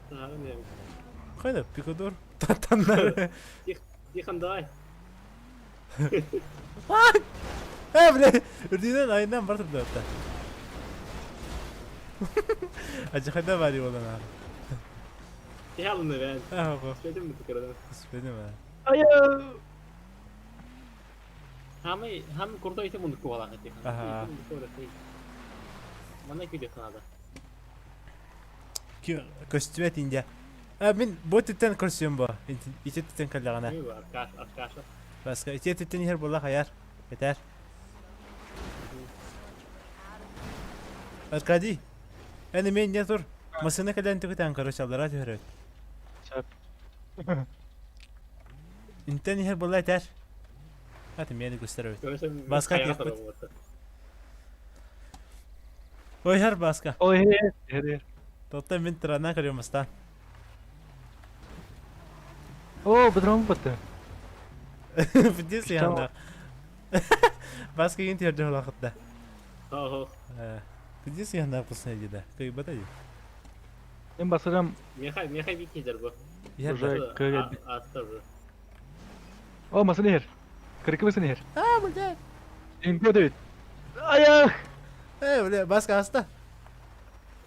Таар не. Кайда пикадор? Таннары. Тихон, давай. Э, бля, үрдүнэн айынан бар турда отта. Ажахайда бар болан ар. Ти алынды бен. Ага. Түспедим ми тыкырдан? Түспедим а. Айа! Хамы, хамы курда ите мундук кубалаха Тихон. Ага. Мана күдө ханада. Көстүбэт инде. А мин бу түттен көрсүм бу. Ити түттен кэллэҕинэ. Аркаш, Аркаша. Баска ити түттен иһэр буолла хайар. Этэр. Аркадий, эн эмиэ инньэ тур. Массыына кэлэн түгүтэн короче аллараа түһэрэр. Сөп. Интен иһэр буолла этэр. Аты мени көстөр эбит. Баска киэхпит. Ой, иһэр Баска. Ой, иһэр, иһэр. Тоттон мин тыранан көрүөм бастаан. О, быдрам бытты. Пиздец янда. Баска иин түһэрдэ улахытта. Ого. Пиздец янда кусна дида. Кыйбата ди. Мен басырам. Мехай, мехай биккидер бу. Уже кыгы. Аста уже. О, масын иһэр. Кырыкы масын иһэр. А, блядь. Инго дэвид. Аях! Э, бля, баска аста.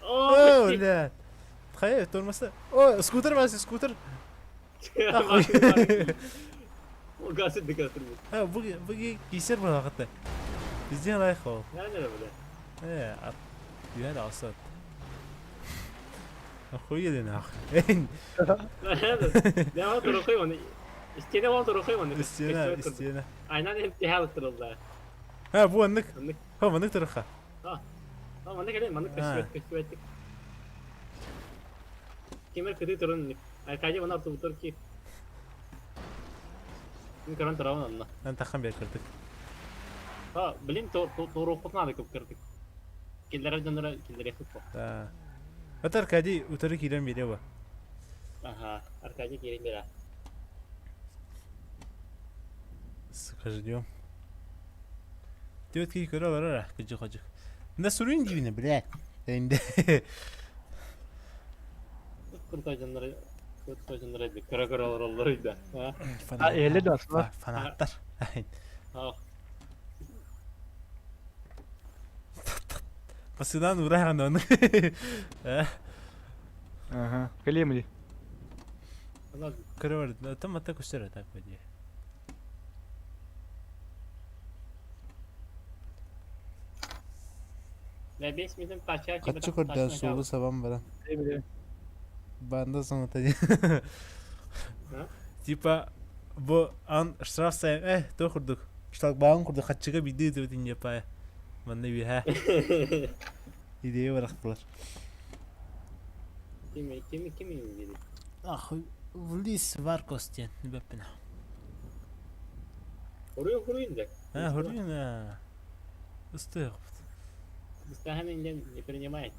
О, бля. Хайа, тормоза. О, скутер бас, скутер. О, газ итdi газ А, бу бу кисер була хатта. Везде лайх ол. Нәне бля. Э, ат. Юһәр асат. Охуели нахуй. Ne var турухай оны. Истене var турухай оны. Истена, истена. Айнан имтихан турулда. Ha, бу аннык. Аннык. Ха, маннык туруха. Ha. Ha, маннык эле, маннык көстүбэт, көстүбэттик. Кемер кыты турун. Аркадий мана ортубутур ки. Мин көрөн турабын онно. Ан тахан бер кырдык. Ha, блин, туруохпут надо көп кырдык. Киллерер дьоннора киллере хыппа. Да. Это Аркадий утары киирэн биэриэ ба. Ага, Аркадий киирэн биэрэ. Сука, ждем. Түөт киһи көрө олорор а, кыдьык-ходьук. На суруйун диибинэ, блядь. Энде. Крутой дьоннора, крутой дьоннора эбит. Көрө-көрө олороллор ыйда. А, эле да асла. Фанаттар. Басынан урахан оны. Ага. Кэлиэмили. Көрө бар, там ата көстөр так по идее. Хаччы көрдө суолу сабан баран. Банда соңута Типа бу ан штраф сайын э то курдук. Шлагбаум курдук хаччыга бидди ыытыбыт иньепая. Манна үөһэ. Идея барахтылар. Ким ким ким дири? Ахуй, Влис Варкос диэн бэппин. Хоруй хоруй инде. А, хоруй на. Ыстыахпыт. Быстахан инде не принимает.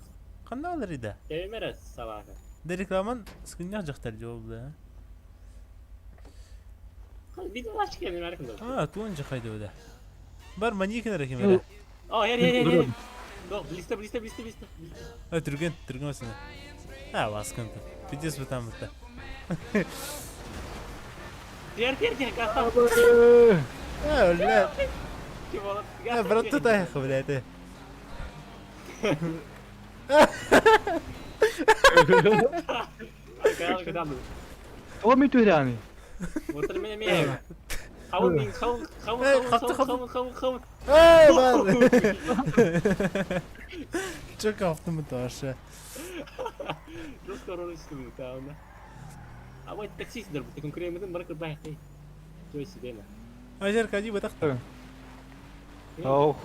Ханна олар ида? Тэбимер собака. Да рекламан скыннях жахтар жолда. Видео лачки не маркын. А, туон жахайды да. Бар маньяк рахим. О, хер хер хер. До, близко, близко, близко, близко. А, түрген, түрген осыны. А, баскынты. Пиздец вы там это. Тер, тер, тер, газ А, бля. А, брат, тут эхо, бля, это. О, ми түһэрээни. Отыр мен мен. Хавын, хавын, хавын, хавын, хавын, хавын, хавын. Эй, бар. Чё кафтым таша. Дос королевством там. А вот таксист дэр, ты конкурент бар кырбай. Чё себе на. Ажар кади батахта. Ох.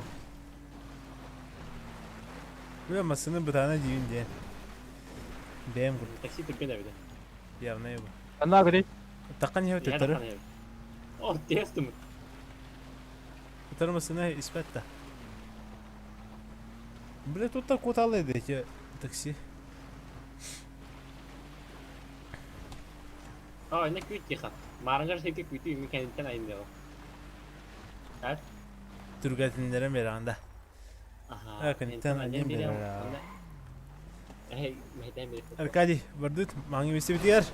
Бля, масыны бытана диюн де. Бэм курдук. Такси түрген әбіді. Явно его. Анна говорит. Таққан не өтө О, тестім. Өтөрү масыны испетта. Бля, тут так куталы эти такси. А, не күт тиха. Марангар секе күтү ми кенттен айын дего. А? Түргәтинлерем бер анда. Аха. А, кенттен айын бер. Эй, мәйдән бер. Аркадий, бардыт, маңы бесе битер.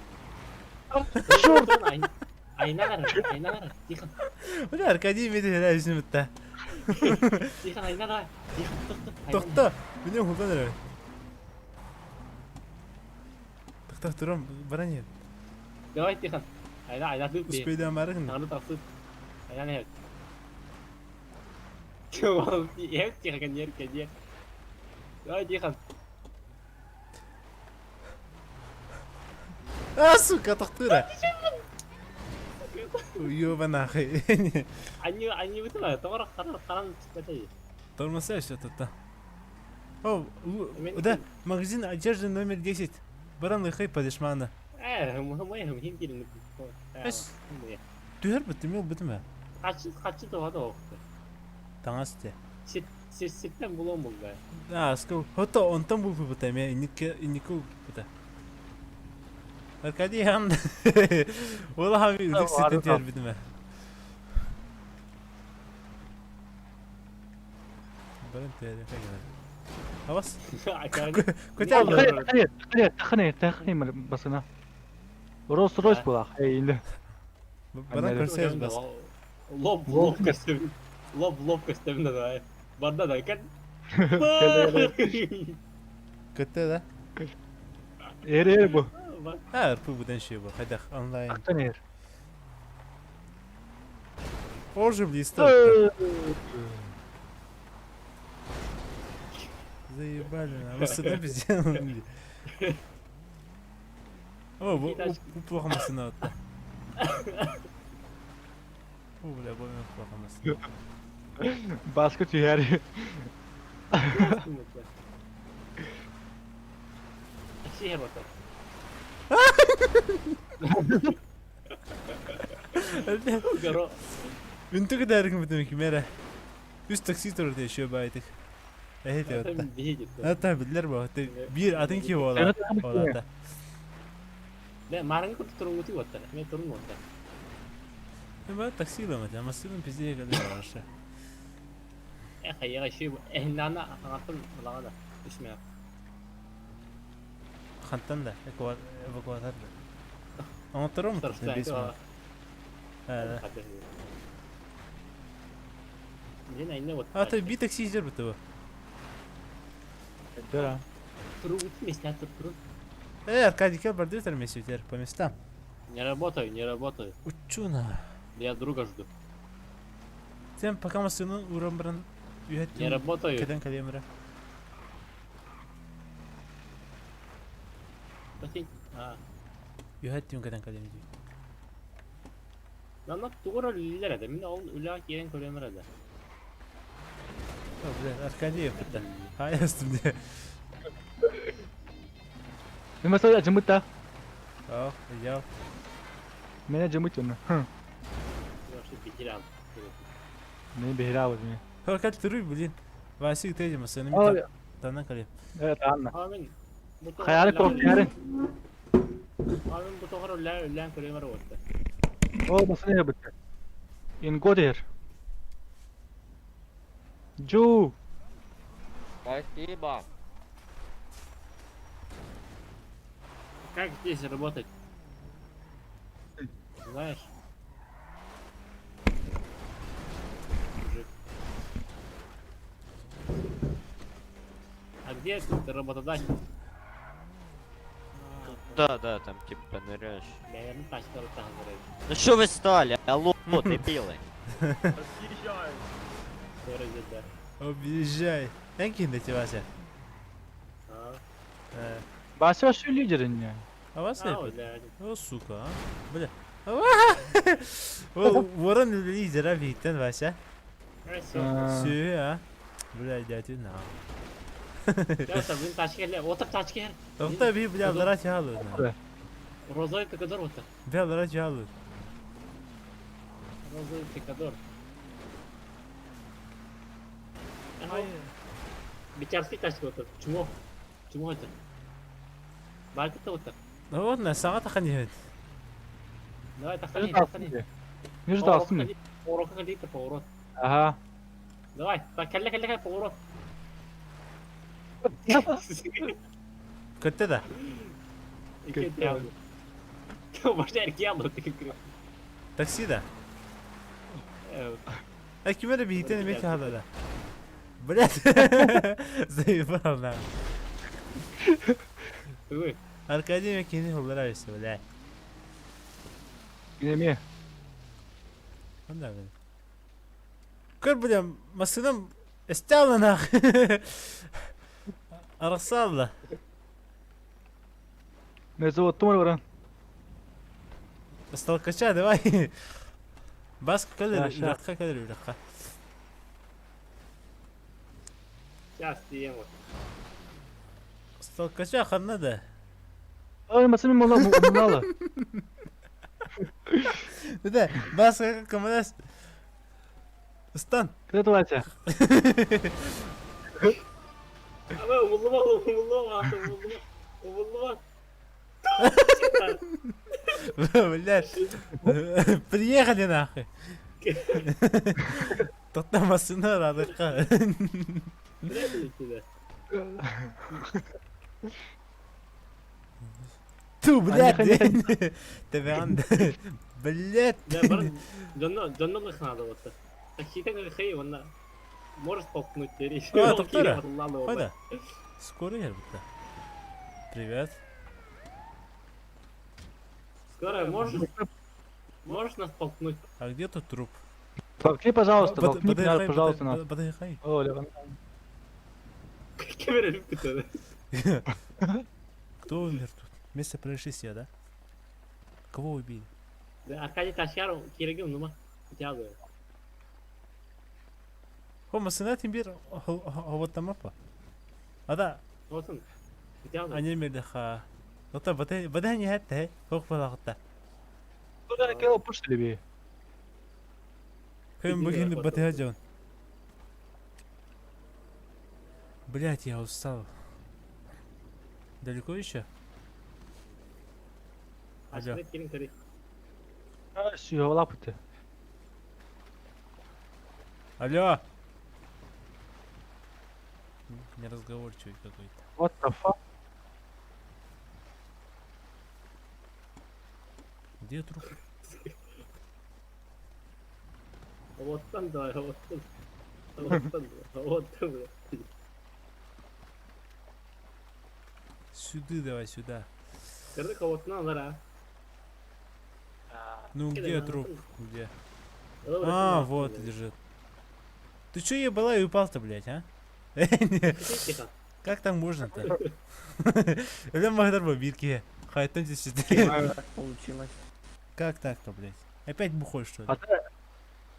Черт! Айнагар, Айнагар, тихо. Бля, Аркадий меди өзүн бутта. Тихо, Айнагар, тихо, тохто. Тохто. Мине хулдан эрэ. Тохто турам, баран иһит. Давай, тихо. Айна, айна тут. Успейдан барыгын. Таңны тахсыт. Айна не. Тихо, коньер, коньер. Давай, тихо. А, сука, тохтуура. Уёба нахуй. Они вытывают, тоҕор харан харан түспэтэй. Тормоза еще тут. О, да, магазин одежды номер 10. Баран лыхай падешмана. Э, мы хин кирин. Эс. Түһэр бутым ил бутым. Хачы хачы тоға да оқты. Таҥас те. Сит ситтен булон булда. А, скол. Хото онтон бул бута ме инникке инникку бута. Аркадий хан. Ола хави үдүк ситтен түһэр бутым. Баран түһэр кагана. Авас. Көтә Тахны, тахны, тахны басына. Роллс-Ройс була, инде. Баран көрсөз бас. Лоб лоб көстөм. Лоб лоб көстөм да. Барда да кет. Көтә да. Эр эр бу. Ha, РП буден şey bu. Хайдах онлайн. Ақтан эр. Оржы блиста. Заебали, на. Машина пиздец. О, бу плохо машина отта. О, бля, бу плохо машина. Баска түһәр. Такси бата. Үнтүг дәргін бітім кимере. Үс такси турды еще байтык. Эхет отта. Ата билер бу. Бир атын ки бола. Олата. Бе, марың күт туруңгу отта. Мен туруң отта. Эме такси ламат, машина пизде кале барша. Эх, я еще эхнана аңатын лагада. Үсмә. Хантан да, эвакуатор. Аңтырым, бес мың. Мен айна вот. А ты би такси издер бу. Да. Туруңгу места туруң. Э, Аркадий, кел барды өтер по местам. Не работаю, не работаю. Учуна. Я друга жду. Сен пока машину уран бран. Не работаю. Кеден калемра. А. Юхеттим кеден калемди. Нана тугура лилер эде. Мин ол үлә кирен көрөмөр эде. О, бля, Аркадий бітті. Хай үстімде. Мен масала жымыта. О, я. Мен жымыт оны. Вообще бихирал. Мен бихирал мен. Аркадий туруй, блин. Васик тедим, машина ми танан калем. Э, танна. Амин. Хаяры коркяры. Амин бу тогор үлә үлән көрөмөр отты. О, машина бітті. Ингодер. Джу. Спасибо. Как здесь работать? Знаешь? Мужик. А где тут работодатель? Да, да, там типа ныряешь. Наверное, тачка вот так говорит. Ну что вы стали? Алло, дебилы. Объезжай. Энкин де Вася. А. Вася вообще лидер не. А Вася? А, блядь. О, сука, а. Бля. О, ворон лидер, а Витен, Вася. Все, а. Бля, дядя, на. Я блин, тачка хеле, отыр тачка хер. Тоқта би, бля, лара чалу. Розовый пикадор отыр. Бля, лара чалу. Розовый пикадор. Бичарский тачка отыр. Чмо. Чмо отыр. Баркыта отыр. Ну вот, на саға тақан ебет. Давай, тахани, тахани. Не ждался. Поворот калита, поворот. Ага. Давай, так, калля, калля, калля, поворот. Көтті да. Башня эркиэ алла. Такси да? А ким эрэ биһитэн эмиэ хаалла. Блядь. Заебал на. Ой. Аркадий мен кини hulлара өссө, блядь. Неме. Ханда блин. Көр, бля, массыынам эстэ нах. Арахсаалла. Меня зовут Тумар Варан. С толкача, давай. Баска Да, кэлэр, ща. үрэххэ кэлэр, үрэххэ. Сейчас тиийэн вот. С толкача ханна да. Ой, массыына мала мала. Да, Баска командас. Стан. Кто это Вася? Ама умуллума умуллума умуллума умуллума. Блядь. Приехали нахуй. Тоқта массыына радыққа. Блядь, Ту, блядь. Они Тебен. Блядь. Да, бар дьонно дьонно надо вот. Такситен хей онна. Можешь толкнуть теперь? А, тоқтара. Қайда? Скорый будто. Привет. Скорая, можешь? Можешь нас толкнуть? А где тут труп? Толкни, пожалуйста, толкни, Подъехай, пожалуйста, нас. Подъехай. О, Лева. Камера любит Кто умер тут? Место происшествия, да? Кого убили? Да, Аркадий Ташьяров, Киргин, ну ма. Тяду. Хо, массыына тимбир ховоттамапа. Ада, Вот он. Тяду. они мелеха. Ота бата бата не хатта, хох балагта. Куда кел пушили би? Кем бүгін бата жон. Блять, я устал. Далеко еще? Алло. Кирин кори. А, сюга лапы Алло. Неразговорчивый какой-то. What the fuck? Где труп? Вот там давай, вот там. Вот там, вот там, блядь. Сюда давай, сюда. Кырдык вот на Ну Кидай где на труп? нахуй. Где? Давай, А, давай, вот давай. лежит. Ты чё ебала и упал-то, блядь, а? Тихо. Как там можно-то? Өлем Махдар бирке. Хайтон здесь. Так получилось. Как так-то, блядь? Опять бухой, что ли? А ты...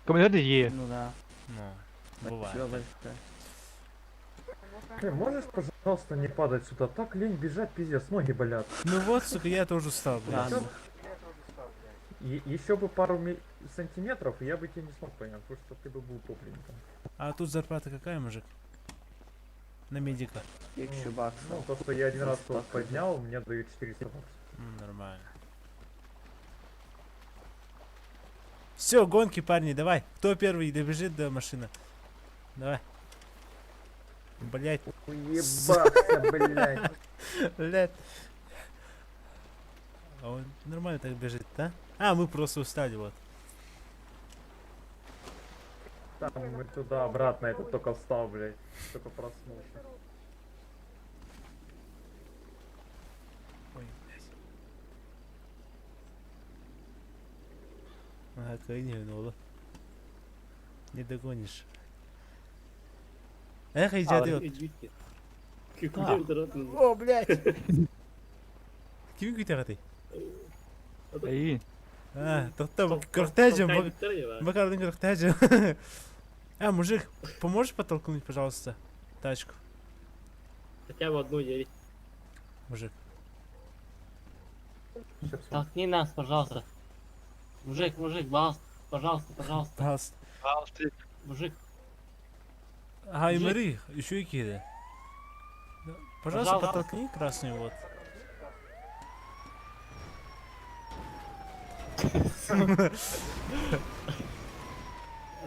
Командир Е. Ну да. Ну, бывает. Спасибо большое. Ты можешь, пожалуйста, не падать сюда? Так лень бежать, пиздец, ноги болят. Ну вот, сука, я тоже устал, блядь. Ладно. Еще бы пару сантиметров, и я бы тебя не смог понять, потому что ты бы был топленником. А тут зарплата какая, мужик? На медика. Тысячу баксов. Ну, то, что я один раз Столько. поднял, мне дают 400 баксов. Нормально. Все, гонки, парни, давай. Кто первый добежит до машины? Давай. Блять. Уебаться, блядь. Блять. А он нормально так бежит, да? А, мы просто устали, вот. Там мы туда обратно, этот только встал, блядь. Только проснулся. Ой, блядь. Ага, кайни, Не догонишь. Эх, иди ты. О, О, блядь. Ким күтәгәти? Эй. А, тоқта, кыртәҗем, Бакардың кыртәҗем. А, мужик, поможешь подтолкнуть, пожалуйста, тачку? Хотя бы одну дверь. Мужик. Толкни нас, пожалуйста. Мужик, мужик, пожалуйста, пожалуйста, пожалуйста. Пожалуйста. Мужик, Ага, и Мужик. Мари, еще и кида. Пожалуйста, Пожалуйста. подтолкни красный вот.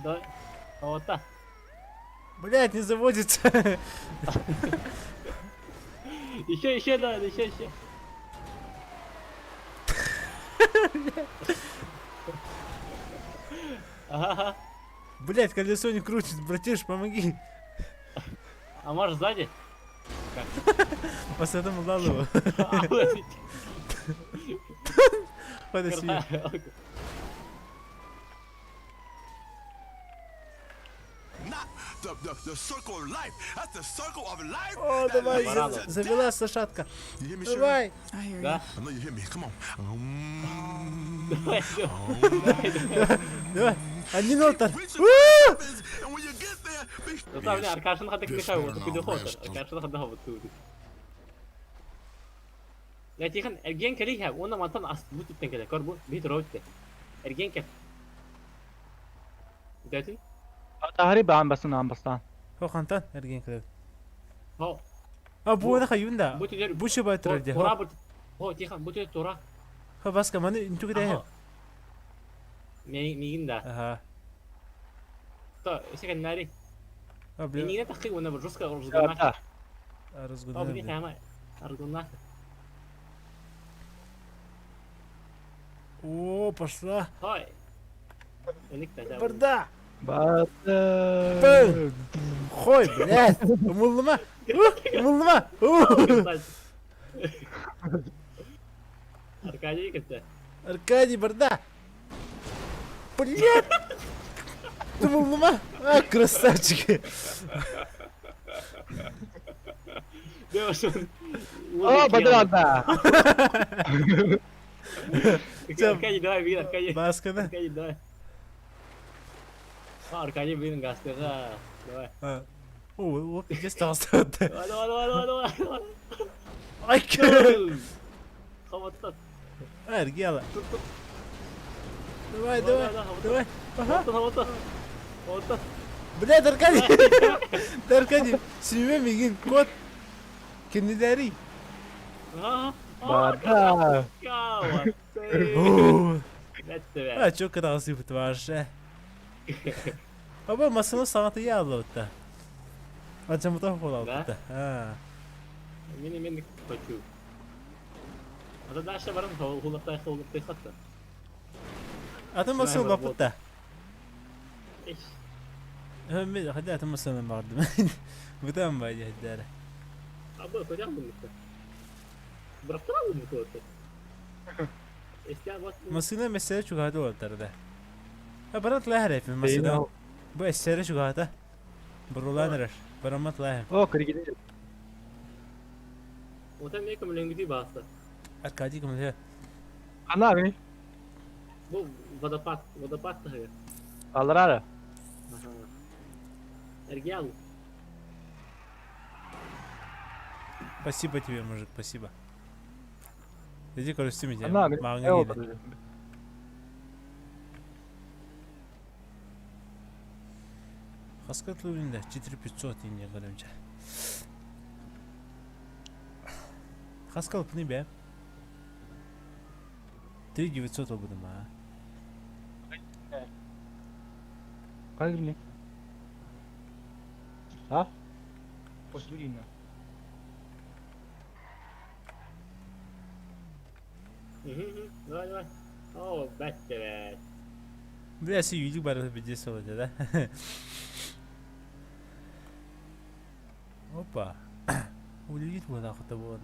давай. Вот так. Блять, не заводится. Еще, еще, да, еще, еще. Ага. Блять, колесо не крутит, братиш, помоги. А может сзади? Посадом Лалова. Подожди. О, давай, завелась лошадка. Давай. Да. Давай, Давай. Один нотар. Аркашын хатык мешай, вот куды хот. Аркашын хатык вот куды. Я тихан эрген кели ха, оны мантан ас бу түттен келе. Кор бу бит роутте. Эрген кел. Дәтин? Тахари баан басын аан бастаан. Хо хантан эрген кели. Хо. А бу да хаюнда. Бу түлер Бу шуба турды. Тура бу. Хо тихан бу түлер тура. Хо баска маны интү киде. Мигин да. Ага. То, сен нари. А блин. Мигин тахи уна бу жестко разгона. Разгона. О, блин, хама. Разгона. О, пошла. Хой. Барда. Барда. Хой, блядь. Умуллума. Умуллума. Аркадий кетті. Аркадий, барда. Блядь. Умуллума. А, красавчики. О, бадрада. Аркадий, давай, блин, Аркадий. Баска, да? Аркадий, давай. Аркадий, блин, гастыға. Давай. О, о, пиздец, толстой. Давай, давай, давай, давай, давай. Ай, Хаваттан. Аргела. Давай, давай, давай. Ага. Хаваттан, хаваттан. Блядь, Аркадий. Да, Аркадий, сүйме мигин кот. Кеннедари. Барда. А, чё красив ваше. Аба масына сағаты ялды. Ачамыта болалды. А. Мен мен хочу. А дальше барам хулаптай хулаптай хатта. Атын масына бапытта. Иш. Мен хадя атын масына бардым. Бутан байды хаддары. Аба хотя бы. Бырактыра бу кот. Масына mesele чугады олтарда. А барат лахар масына. Бу эссере чугата. Буруланырыр. Барамат лахар. О, киргиде. Отан не көмөлөнгүдүй баасы. Аркадий кымды. Ана бени. Бу водопад, водопад тагы. Аларара. Эргел. Спасибо тебе, мужик, спасибо. Иди, короче, с ними Ана тебе. Хаскат лүлүндө 4500 инне көрөмчө. Хаскал пны бе. 3900 обудум а. Кайгы биле? А? Посудина. Давай, давай. О, бәттер. Бля, си үйдүк барып бедес болот да. Опа. Улегит болак та болот.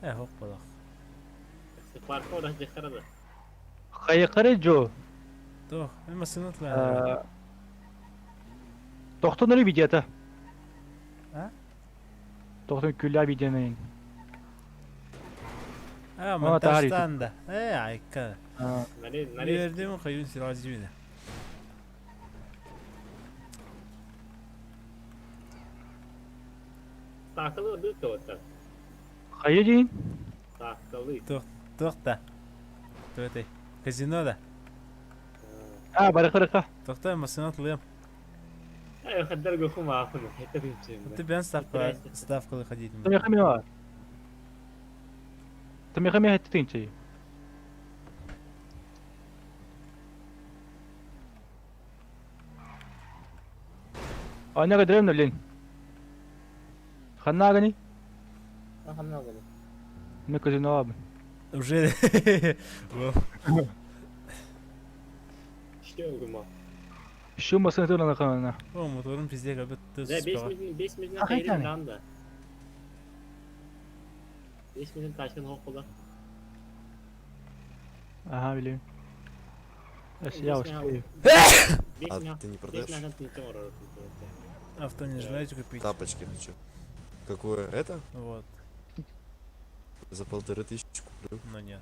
Э, хоп болак. Паркор жахарада. Хайыкары жо. Тох, мен масына Тохтон видеота. А? Тохтон күллә видеоны. А, монтажтан да. Э, айка. Бердим кайын сиразибине. Такылы дыты вот Хайдин. Такылы. Тох, тохта. Төтэй. Казино да. А, барык-барык. Тохта масына тылым. Ай, хаддар гоху маахын. Это бинчим. Ты бен ставка, ставка выходить. Томехамио. Томехамио хеттинчи. Аняга древно блин. Ханнагани? Ханнагани. Мен казино абы. Уже Что угума? Еще машина тоже на О, моторум пиздец, как будто Да, 5 milyon А hayır хотя lan da. 5 milyon taşkın hokula. Ага, блин. Я успею. А ты не продаешь? Авто не желаете купить? Тапочки хочу. Какое? Это? Вот, За 1500 куплю. но нет.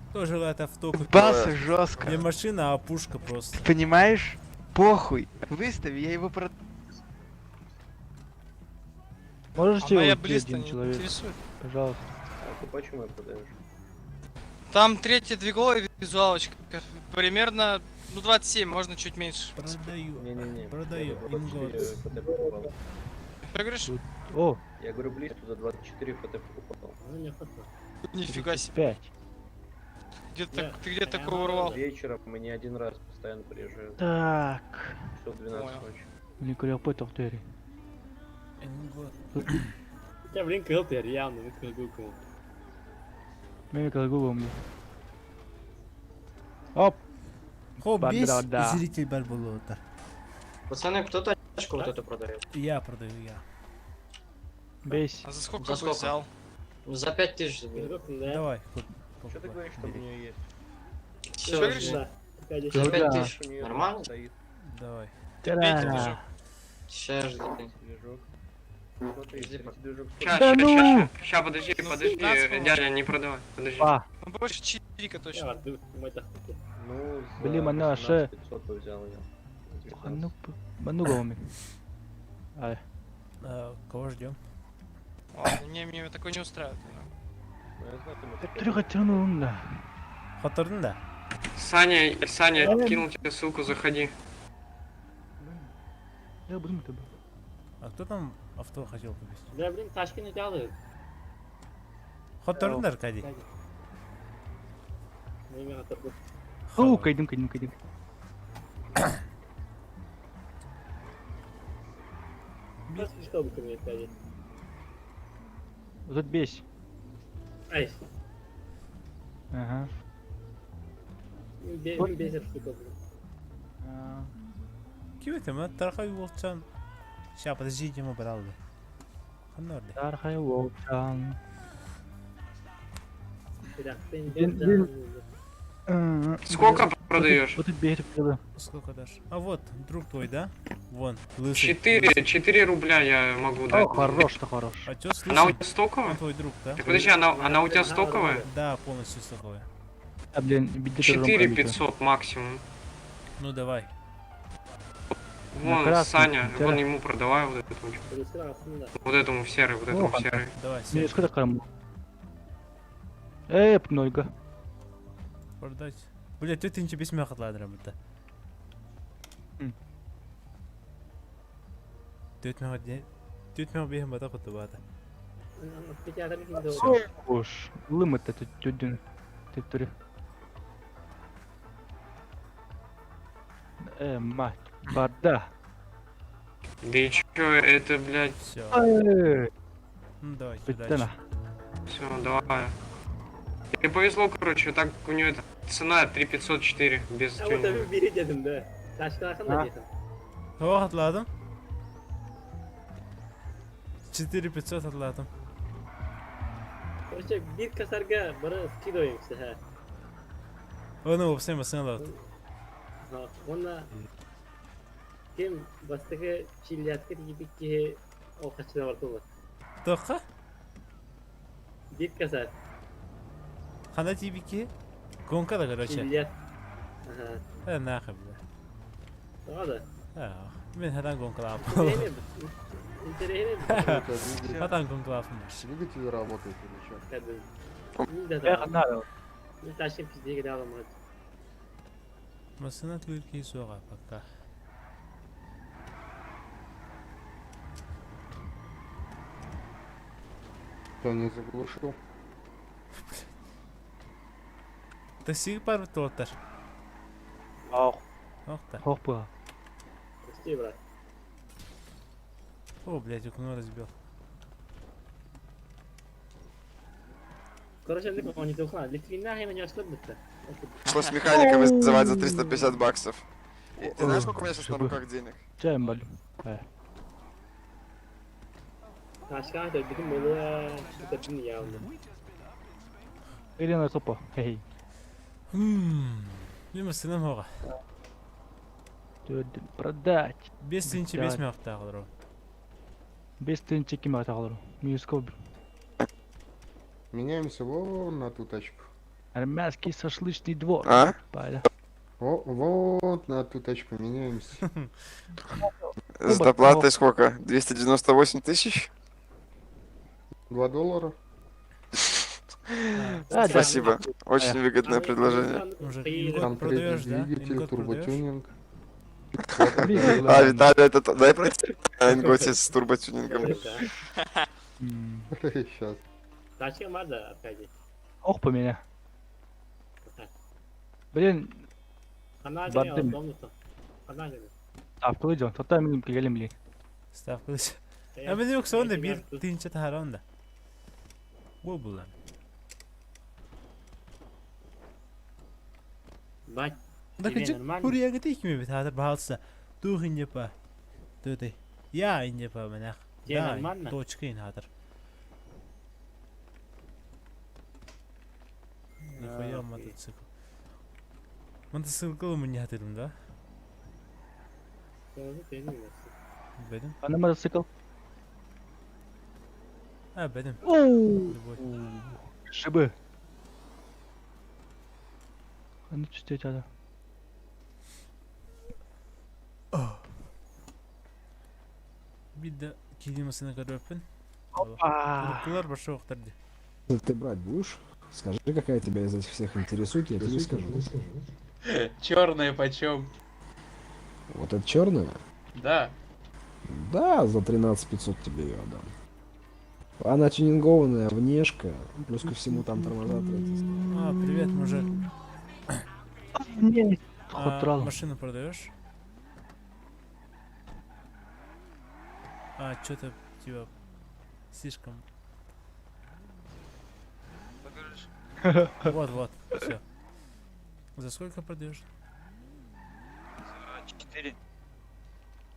Кто желает авто купить? Басы жестко. Не машина, а пушка просто. Ты понимаешь? Похуй. Выстави, я его продам. Можете А моя уйти близко один не человек? интересует. Пожалуйста. А ты почему ее продаешь? Там третье двигло и визуалочка. Примерно, ну 27, можно чуть меньше. Продаю. Не-не-не. Продаю. Я за 24 Ингот. ФТ покупал. Что говоришь? О, Я говорю, близко за 24 ФТ покупал. Нифига себе. 5. Где так, ты где такого урвал? Вечером мы не один раз постоянно приезжаю. Так. Часов 12 Понял. ночи. Блин, куряпы тоқтері. Ингот. Ya blin kıl ter ya mı kıl kıl. Мен кылгу мне. Оп! Хо, бес Бандра, зритель бар болуотар. Пацаны, кто тачку вот эту продает? Я продаю, я. Бес. А за сколько За бы сколько? взял? За 5000 заберу. Давай, куп. Что ты говоришь, что у нее есть? Все, говоришь? жди. За За Да. 5000. У нее Нормально? стоит Давай. Третий движок. Сейчас жди. движок. Смотри, Жди, третий движок. Да ну! Ща, подожди, Ну, 15, дядя, не продавай, подожди. А, Ну больше чирика точно. Ну, за Блин, она ше. 18 500 бы взял я. ну, ну говми. Ай. А, кого ждем? Ладно, не, мне такой не устраивает. Ну, я знаю, ты мне такой. Трюха тянула, да. Хотордун да? Саня, Саня, кинул тебе ссылку, заходи. Я буду тебя. А кто там авто хотел купить? Да блин taşkın ne alıyor? Хотордун Аркадий. Ne mi hatırladım? О, кайдым, кайдым, кайдым. Nasıl çıkalım bu kıymetleri? Вот бесь. Ay. Ага. Benim beş yapıştık oldu. А, Ким это? Мы Тархай Волчан. Ща, подожди, Дима брал. Ханорды. Тархай Волчан. Bir dakika. Ben Ben- ben- Сколько продаешь? Вот это бей, Сколько дашь? А вот, друг твой, да? Вон, лысый. 4, 4 рубля я могу О, дать. хорош-то хорош. А чё слышал? Она у тебя стоковая? Он твой друг, да? Так подожди, она у тебя стоковая? Да, полностью стоковая. А, блин, беги 4 500 максимум. Ну давай. Вон, красный, Саня, серый. вон ему продавай вот эту. Вот этому в серый, вот этому в серый. Давай, Не, серый. сколько карму? Эй, нольга. Продать. Бля, ты ничего без мяха ладра будто. Төт меха де. Төт меха бехем бата куту бата. Уж, лымыт это тюдин. Ты тури. Мать, барда. Да и чё, это, блядь, Все. Эй, Ну давай, беттена. удачи. все, давай. Тебе повезло, короче, так у нее цена 3504 без Ya bu тюнинга. tabii biri dedim de. Taşkın hakkında Ha. dedim. О, atladım. 4500 atladım. Короче, bir kasarga bana skido işte ha. Оны опсай басын алады. Ha, Onunla kim bastaki çilyatка gibi ki o kaçına var tuğla. Тоққа? Bir kasar. Қандай тибики? Гонка да, короче. Çilyat. Aha. Э, нахуй, бля. Tamam da. А, Мен хадан гонкалап. İnterehine Хадан гонкалап. Двигатель работает или что? mi? Эх, надо. Bir taşkın pizdiye gidelim hadi. Масына түлки соға пока. Кто не заглушил? Такси бар тоттар. Ох, Охта. хопа. Прости, брат. О, блядь, окно разбил. Короче, не тухла. Литвина я не ослабится. Пришлось механика вызывать за 350 баксов. И ты знаешь, сколько у меня сейчас на руках денег? Чем, блин? Ташка, бүтүн болуа, бүтүн явно. Ирина тупо. Хей. Мимо сыном хога. Продать. Без тынчы без мактагылар. Без тынчы ким атагалар. Мюзикл. Меняемся вон на ту тачку. Армянский шашлычный двор. А? Паля. О, вот на ту тачку меняемся. С доплатой сколько? 298 тысяч? 2 доллара. Спасибо. Очень выгодное предложение. Мужик, Там ингот продаешь, третий да? двигатель, Ингот продаешь? турботюнинг. А, Виталий, это... Дай пройти на инготе с турботюнингом. Сейчас. Тачка мада, Аркадий. Ох, по меня. Блин, Бардым. Ставка идет. Тота миним келем ли. Ставка идет. А мен yok sonunda bir тынча таранда. Бу була. Бать. Да кычык курья гыты кими бит хатыр баалса. Дух инжепа. Дөдө. Я инжепа менах. Тебе нормально? Точка ин хатыр. Нихуя мотоцикл. Мотоцикл мы не хатырым, да? Бедим. Ана мотоцикл. А, бедим. Оу. Шибы. А ну что тебе Bir de kilimasını көрөппүн. Опа! Кулар башы оқтарды. Ты брать будешь? Скажи, какая тебя из этих всех интересует, я тебе скажу. Черная почем? Вот это черная? Да. Да, за 13 500 тебе ее отдам. Она тюнингованная, внешка, плюс ко всему там тормоза третьей. А, привет, мужик. Нет, А, хотрал. машину продаешь? А, что-то типа слишком. Вот, вот, все. За сколько продаешь? 4.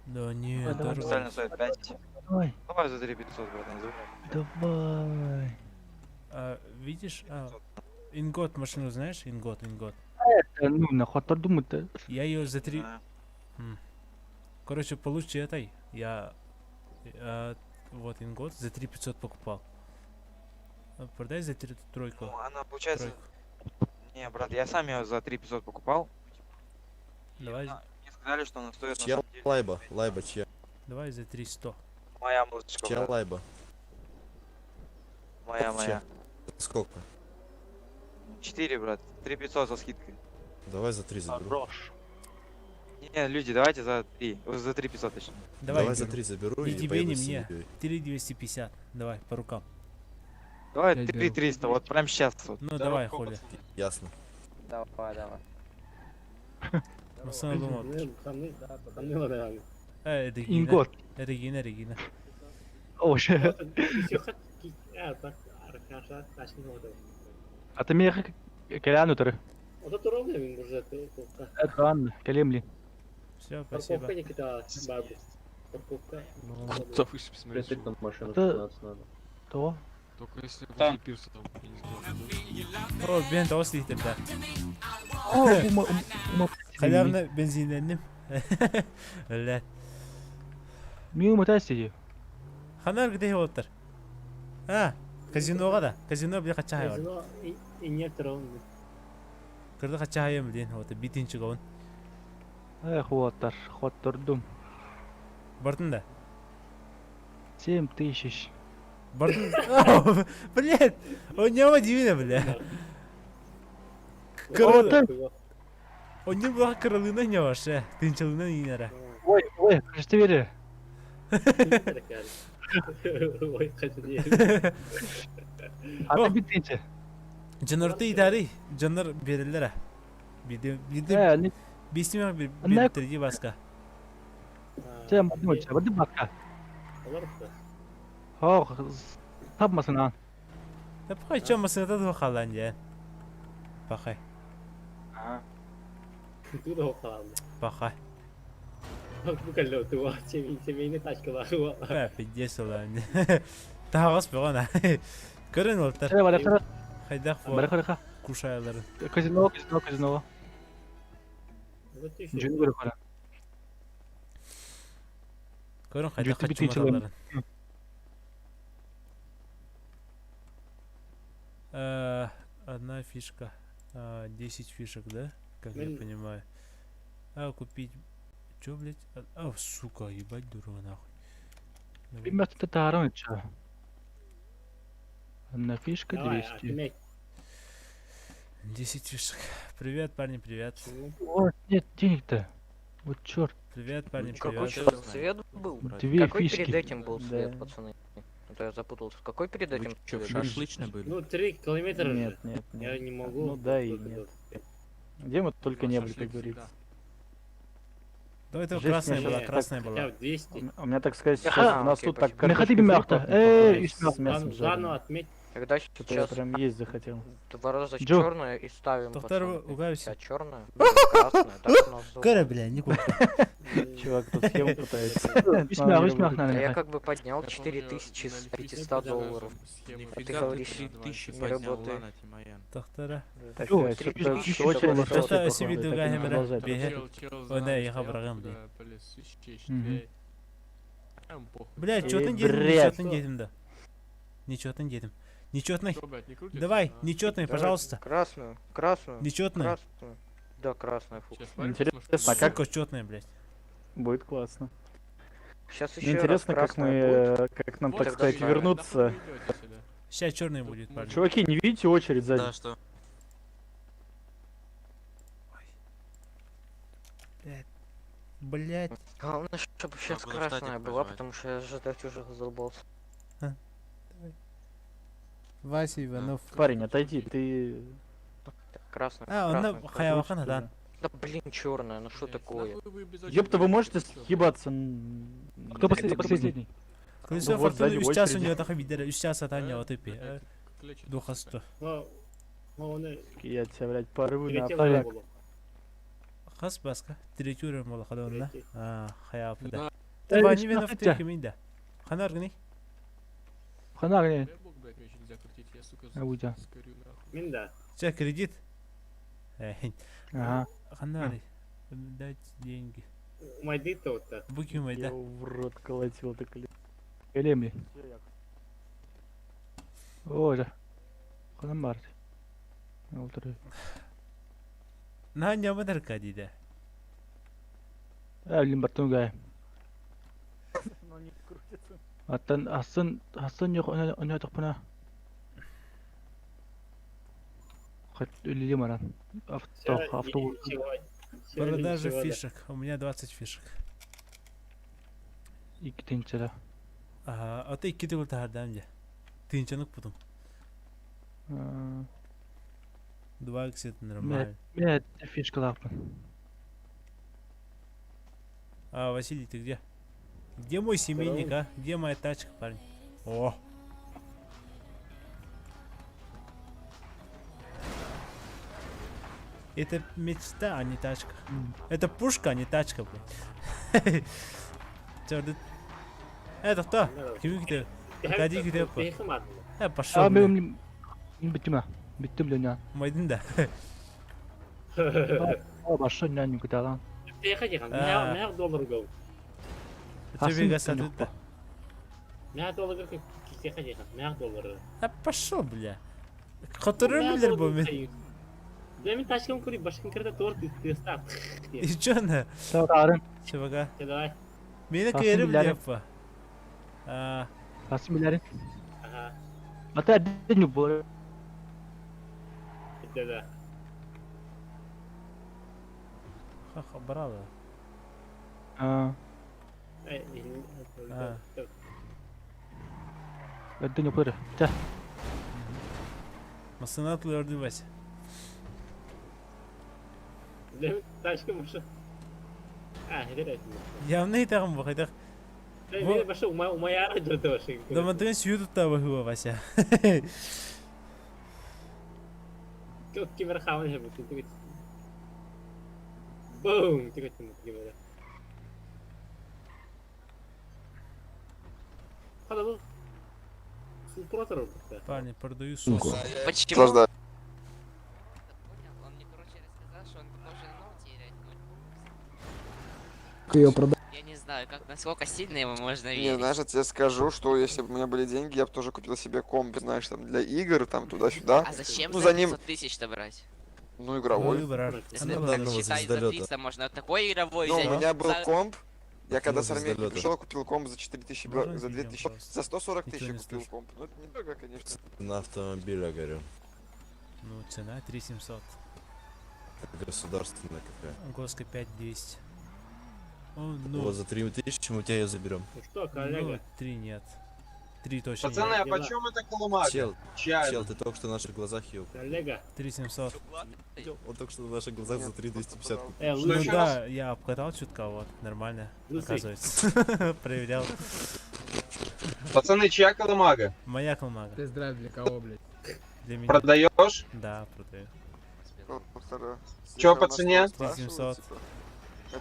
Да нет, давай, дорого. Официально стоит 5. Давай. Давай за 3 500, братан, забирай. Давай. А, видишь, а, Ингот машину знаешь? Ингот, Ингот. Это, ну, нахуй думать-то. Я ее за три... Короче, получше этой. Я вот Ингот за 3 500 покупал. А, Продай за три тройку. Ну, она получается... Тройку. Не, брат, я сам ее за 3 500 покупал. Давай, Мне сказали, что она стоит на Чья самом деле... лайба? Лайба чья? давай за 300. Моя музычка, Чья брат. лайба? Моя, Чья? моя. Сколько? 4, брат. 3 500 со скидкой. Давай за 3 заберу. Хорош. Не, люди, давайте за 3. За 3 500 точнее. Давай, Давай за беру. 3 заберу Ни и тебе, поеду ни с мне. семьей. 3 250. Давай, по рукам. Давай Я 3 300, вот прям сейчас. Вот. Ну давай, хули. Ясно. Давай, давай. Масана думал. Э, Регина. Ингот. Регина, Регина. О, ща. А ты меня каляну тары. Это ладно, калемли. Все, спасибо. Это то. Только если возле пирса там, я не знаю. О, бен тоос дийтер да. О, ума, ума. Халявно бензинленdim. Öyle. Мимо тасти. Ханар где оттар? А, казиноға да. Казино бile кача хайвар. Кырды кача хайым билен, вот битинчи гон. Эх, вот хоттордум. Бардын да. 7000. Бардын. О, Блядь, у него дивина, бля. Кырыл. У него была кырылына не ваше. Тынчылына не нара. Ой, ой, кажется, вере. А ты битинчи. Жанарты идари, жанар берилер. Биди биди. Э, не- Бисмилlah bir Ана- bir баска. Сен бардым, барды бакка. Олорто. Ох, тапмасынан. Пахай чё масыната туох хаалан дьэ. Пахай. Ту да хаалла. Пахай. Бу кэллэ туга семейный тачкалаах уол. Э, пиздец улаан. Таһаҕас бөҕө на. Көрөн уолтар. Э, барахара. Хайдах бу Барахара. кушаяларын. Казино, казино, казино. Жүн көрө. Көрөн хайдах Жүтү битин хаччыматалларын. Э, Одна фишка. 10 фишек, да? Как я Мин- понимаю. А, купить... Чё, блядь? А, сука, ебать дура, нахуй. Давай. Биммәтте тааран ча. Одна фишка Давай, 200. отметь. 10 фишек. Привет, парни, привет. О, нет денег-то. Вот черт. Привет, парни, Какой привет. сейчас цвет был? Две Какой фишки. перед этим был цвет, Да. пацаны? А то я запутался. Какой перед этим чё, в цвет? шашлычной были? Ну, 3 километра же. Нет, нет, нет. Я не могу. Ну да и нет. Где мы только не были, как говорится. Давай это Жесть, красная меня была, щас красная так- была. Хотя бы 200. У меня, так сказать, сейчас Ага, в носу окей, так спасибо. Не картошка ходи фри мягко. пахнет, Эй, походу, Исмаил. с мясом Заново жареным. отметь. Тогда Что-то я сейчас прям есть захотел. два раза Джо. черное и ставим, Тоқтар пацаны. угався. А черное, красное, так у нас Кара, бля, не купил. Чувак тут схему пытается. Исмаил, Исмаил, Да я надо. как бы поднял 4000 с 500 долларов. А ты Нифига ты говоришь, 3000 не поднял, работает. ладно, Тимоян. Тоқтара. Так, Чё, э, три что-то тысячи очередь долларов. высокая, Тоқтар, походу, себе так и не другая продолжать. беге. Ой, да, я хабаргам, бля. Мгм. Бля, Эй, чётный дедим, бред. нечётный дедим, да. Нечётный дедим. Нечётный. Давай, нечётный, Давай пожалуйста. Красную, красную, Нечётный. красную. Да, красная, фу. Интересно, а как Сука, чётный, блядь. будет классно. Сейчас Мне еще раз интересно, как мы, красная будет. как нам, так Тогда сказать, ставим. вернуться. Сейчас черный будет, парни. Чуваки, не видите очередь сзади? Да, что? Блять. Главное, чтобы сейчас буду в штатик красная была, проживать. потому что я ждать уже задолбался. Вася Иванов. Парень, отойди, ты... Так, красная, А, он красная, на красная. хаявахана, да. Да блин, черная, ну что такое? Ёпта, вы можете съебаться? Кто последний? Последний. Колесо Ну вот, фортуны сзади в үш час у очереди. нее таха бидер, үш час атан я отыпи. Духасты. Ну, ну, он Я тебя, блядь, порву на третий флаг. был. Хас баска. Третий уровень была хадонна. Третий. А, хаяпы да. Э, Ваня Иванов Исмаил, ты киминда. Ханар гни. Хана, не. Аудя. Мин да. Че, кредит? Эй, Ага. Ханар. Дать деньги. Майды то-то. Буки мой, Я да. его в рот колотил, так ли. Элемли. О, да. Ханам бар. Олтыры. На нямадар кадида. Эвлин бартунгай. Но не крутится. Аттан асын асын yok onu тохпуна. Хат үлели маран. Авто авто. Продажа фишек. У меня 20 фишек. Иккитинче. Ага, а ты икки төгүл тахардам же. Тыынчанык путум. Два икс это нормально. Мен фишкалаапын. А, Василий, ты где? Где мой семейник, а? Где моя тачка, парень? О! Это мечта, а не тачка. Это пушка, а не тачка, блядь. Чёрт. Это кто? Кими ките? Кади ките по. Э, пошел. А мен биттим. Биттим дөнья. Майдын да. А башы нән күтәлән. Мә доллар гол. Тебе гасады да. Мә доллар китеха мә доллар. А пошел, бля. Которым билер бу мен. Да мен тачкам күри башкын кирде торт теста. И чё на? Сарын. Чебага. Давай. Мени Тасым кыйрым биләрин. деп. А, Тасым биләрин. Ага. Ата дөнья бу. Да да. ха брала. А, А. дөнья бу. Та. Масынат лөрдү Вася. Да тачкам ушу. А, это Явно и тагым бу хайдах. Мен башы умаяра жүрді башы. Домантыгын сүйі тұтта бахыва, Вася. Как кемер хамын же бутын. Бум! Кемер. Хада бұл. Супратор бутта. Парни, продаю сосу. Почему? Наслаждаюсь. Он мне, короче, рассказал, что он должен ноут терять, Ты ее продал. Я не знаю, как, насколько сильно ему можно Не, верить. знаешь, я тебе скажу, что если бы у меня были деньги, я бы тоже купил себе комп, знаешь, там для игр, там туда-сюда. А зачем Ну, за за ним, 500 тысяч-то брать? ну, игровой. Выбор. Если Ну, так ладно, считай, за звездолета. 300 можно такой игровой Ну, взять. у меня был За- комп, я когда с Ну, армейки звездолета. пришел, купил комп за 4000, Можно за видео, 2000, пожалуйста? за 140 Ничего тысяч не я купил слышу. комп. Ну, это недорого, конечно. На автомобиля, говорю. Ну, цена 3700. Государственная какая. Госка 5200. О, ну, Вот за 3000 мы у тебя ее заберем. Ну что, ну, коллега? 3 нет. 3 точно Пацаны, нет. а почем это колымага? Чел, Чья чел, ты только что на наших глазах ее... Коллега. 3700. Он только что на наших глазах за Нет, 3250 купил. Э, Ну еще да, я обкатал чутка, вот, нормально, Лысый. оказывается. Проверял. Пацаны, чья колымага? Моя колмага. Тест-драйв для кого, блядь? Для меня. Продаешь? Да, продаю. Полтора. Чё Слушай, по у нас цене? там спрашивают, 3700. типа,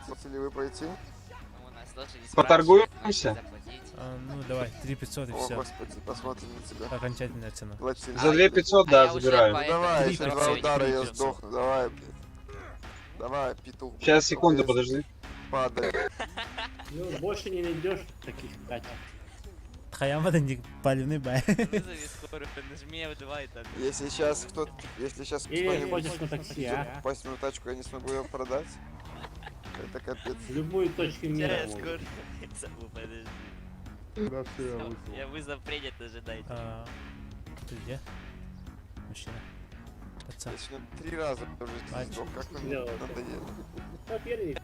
Хотите ли вы пройти? Ну, у нас тоже не Поторгуемся? спрашивают, надо заплатить. А, ну давай, 3500 и О, все. господи, посмотрим на тебя. Окончательная цена. Платили. За 2500, А да, я уже забираю. по Ну давай, этому еще Три два пятьсот. удара, я 3500. сдохну. Давай, блядь. Давай, петух. блядь. Сейчас, секунду, Ты подожди. Падай. Ну, больше не найдешь таких тачек. Хаяма не палевный бай. Вызови скорую, нажми F2 и там. Если сейчас кто если сейчас Или кто-нибудь хочешь на такси, а? попасть в мою тачку, я не смогу ее продать. Это капец. В любую точку мира. Сейчас можно. скорую вызову, подожди. Да, все, я вызвал. Я вызов принят, ожидайте. А, Ты где? Мужчина. Пацан. Я сегодня три раза уже здесь Мальчик. сдох, как вы мне Сделал. надоели. Соперник.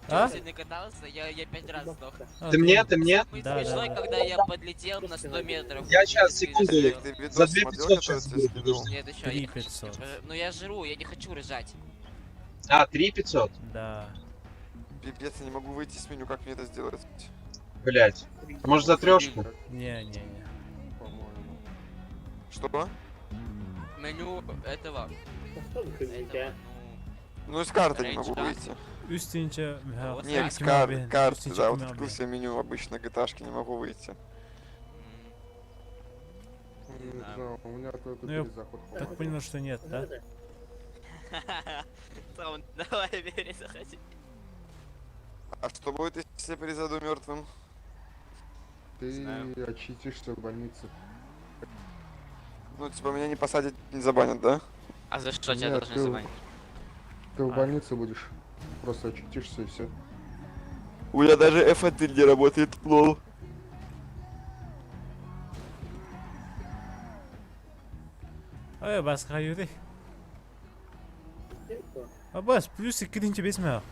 А? Сегодня катался, я пять раз сдох. А, Ты мне, ты мне? Самое Да, да, смешное, да. когда я подлетел на 100 метров. Я щас, секунду. Олег, ты видос За смотрел, 2500 который сейчас я тебе заберу, скидывал? подожди. Нет, еще я хочу. 3500. Ну я жру, я не хочу ржать. А, 3500? Да. Пипец, я не могу выйти с меню, как мне это сделать? Блять. Может за трешку? Не-не-не. По-моему. Что? Меню этого. Этого, Ну, из карты не могу Рейнджа. выйти. Үстінче Вот Не, с кар карты, да, вот открыл себе меню обычно gta не могу выйти. Не знаю, у меня только Ну, я перезаход так помогал. понял, что нет, да? Там, давай, бери, заходи. А что будет, если я перезайду мертвым? Ты очистишься в больнице. Ну, типа, меня не посадят, не забанят, да? А за что тебя Нет, должны ты в- забанить? Ты в А. больнице будешь. Просто очутишься и все. У меня даже F1 не работает, лол. Ой, бас хаюды. А бас, плюс 2 5 мя.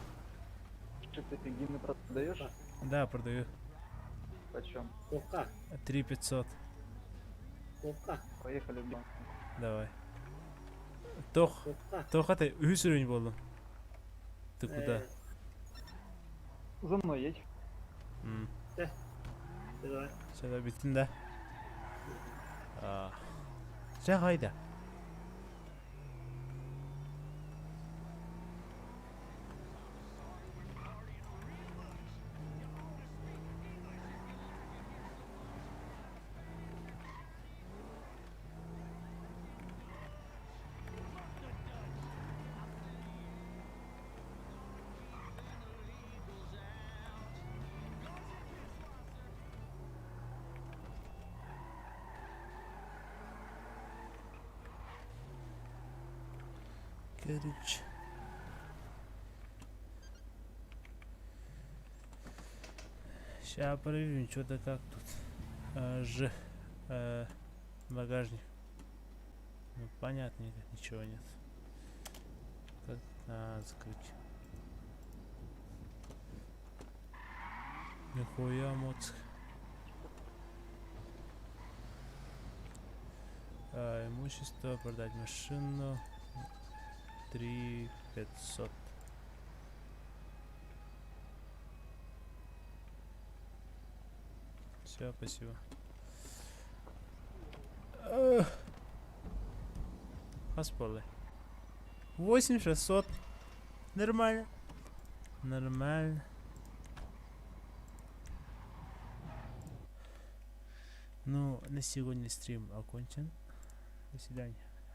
Что ты фигины продаешь? Да, продаю. Почем? Кока, 3500. кока, Поехали в банк. Давай. Тох, кока. тох это үс уровень болдум. Ты куда? За мной едь. М, Давай. Сюда биттин да. А. Жа кайда? Короче. Сейчас проверим, что да как тут. А, Ж. Багажник. Ну понятно, ничего нет. Как надо закрыть. Нихуя моцк. А, имущество, продать машину. 3500. Все, спасибо. Хас буолла? 8600. Нормально. Нормально. Ну, на сегодня стрим окончен. До свидания.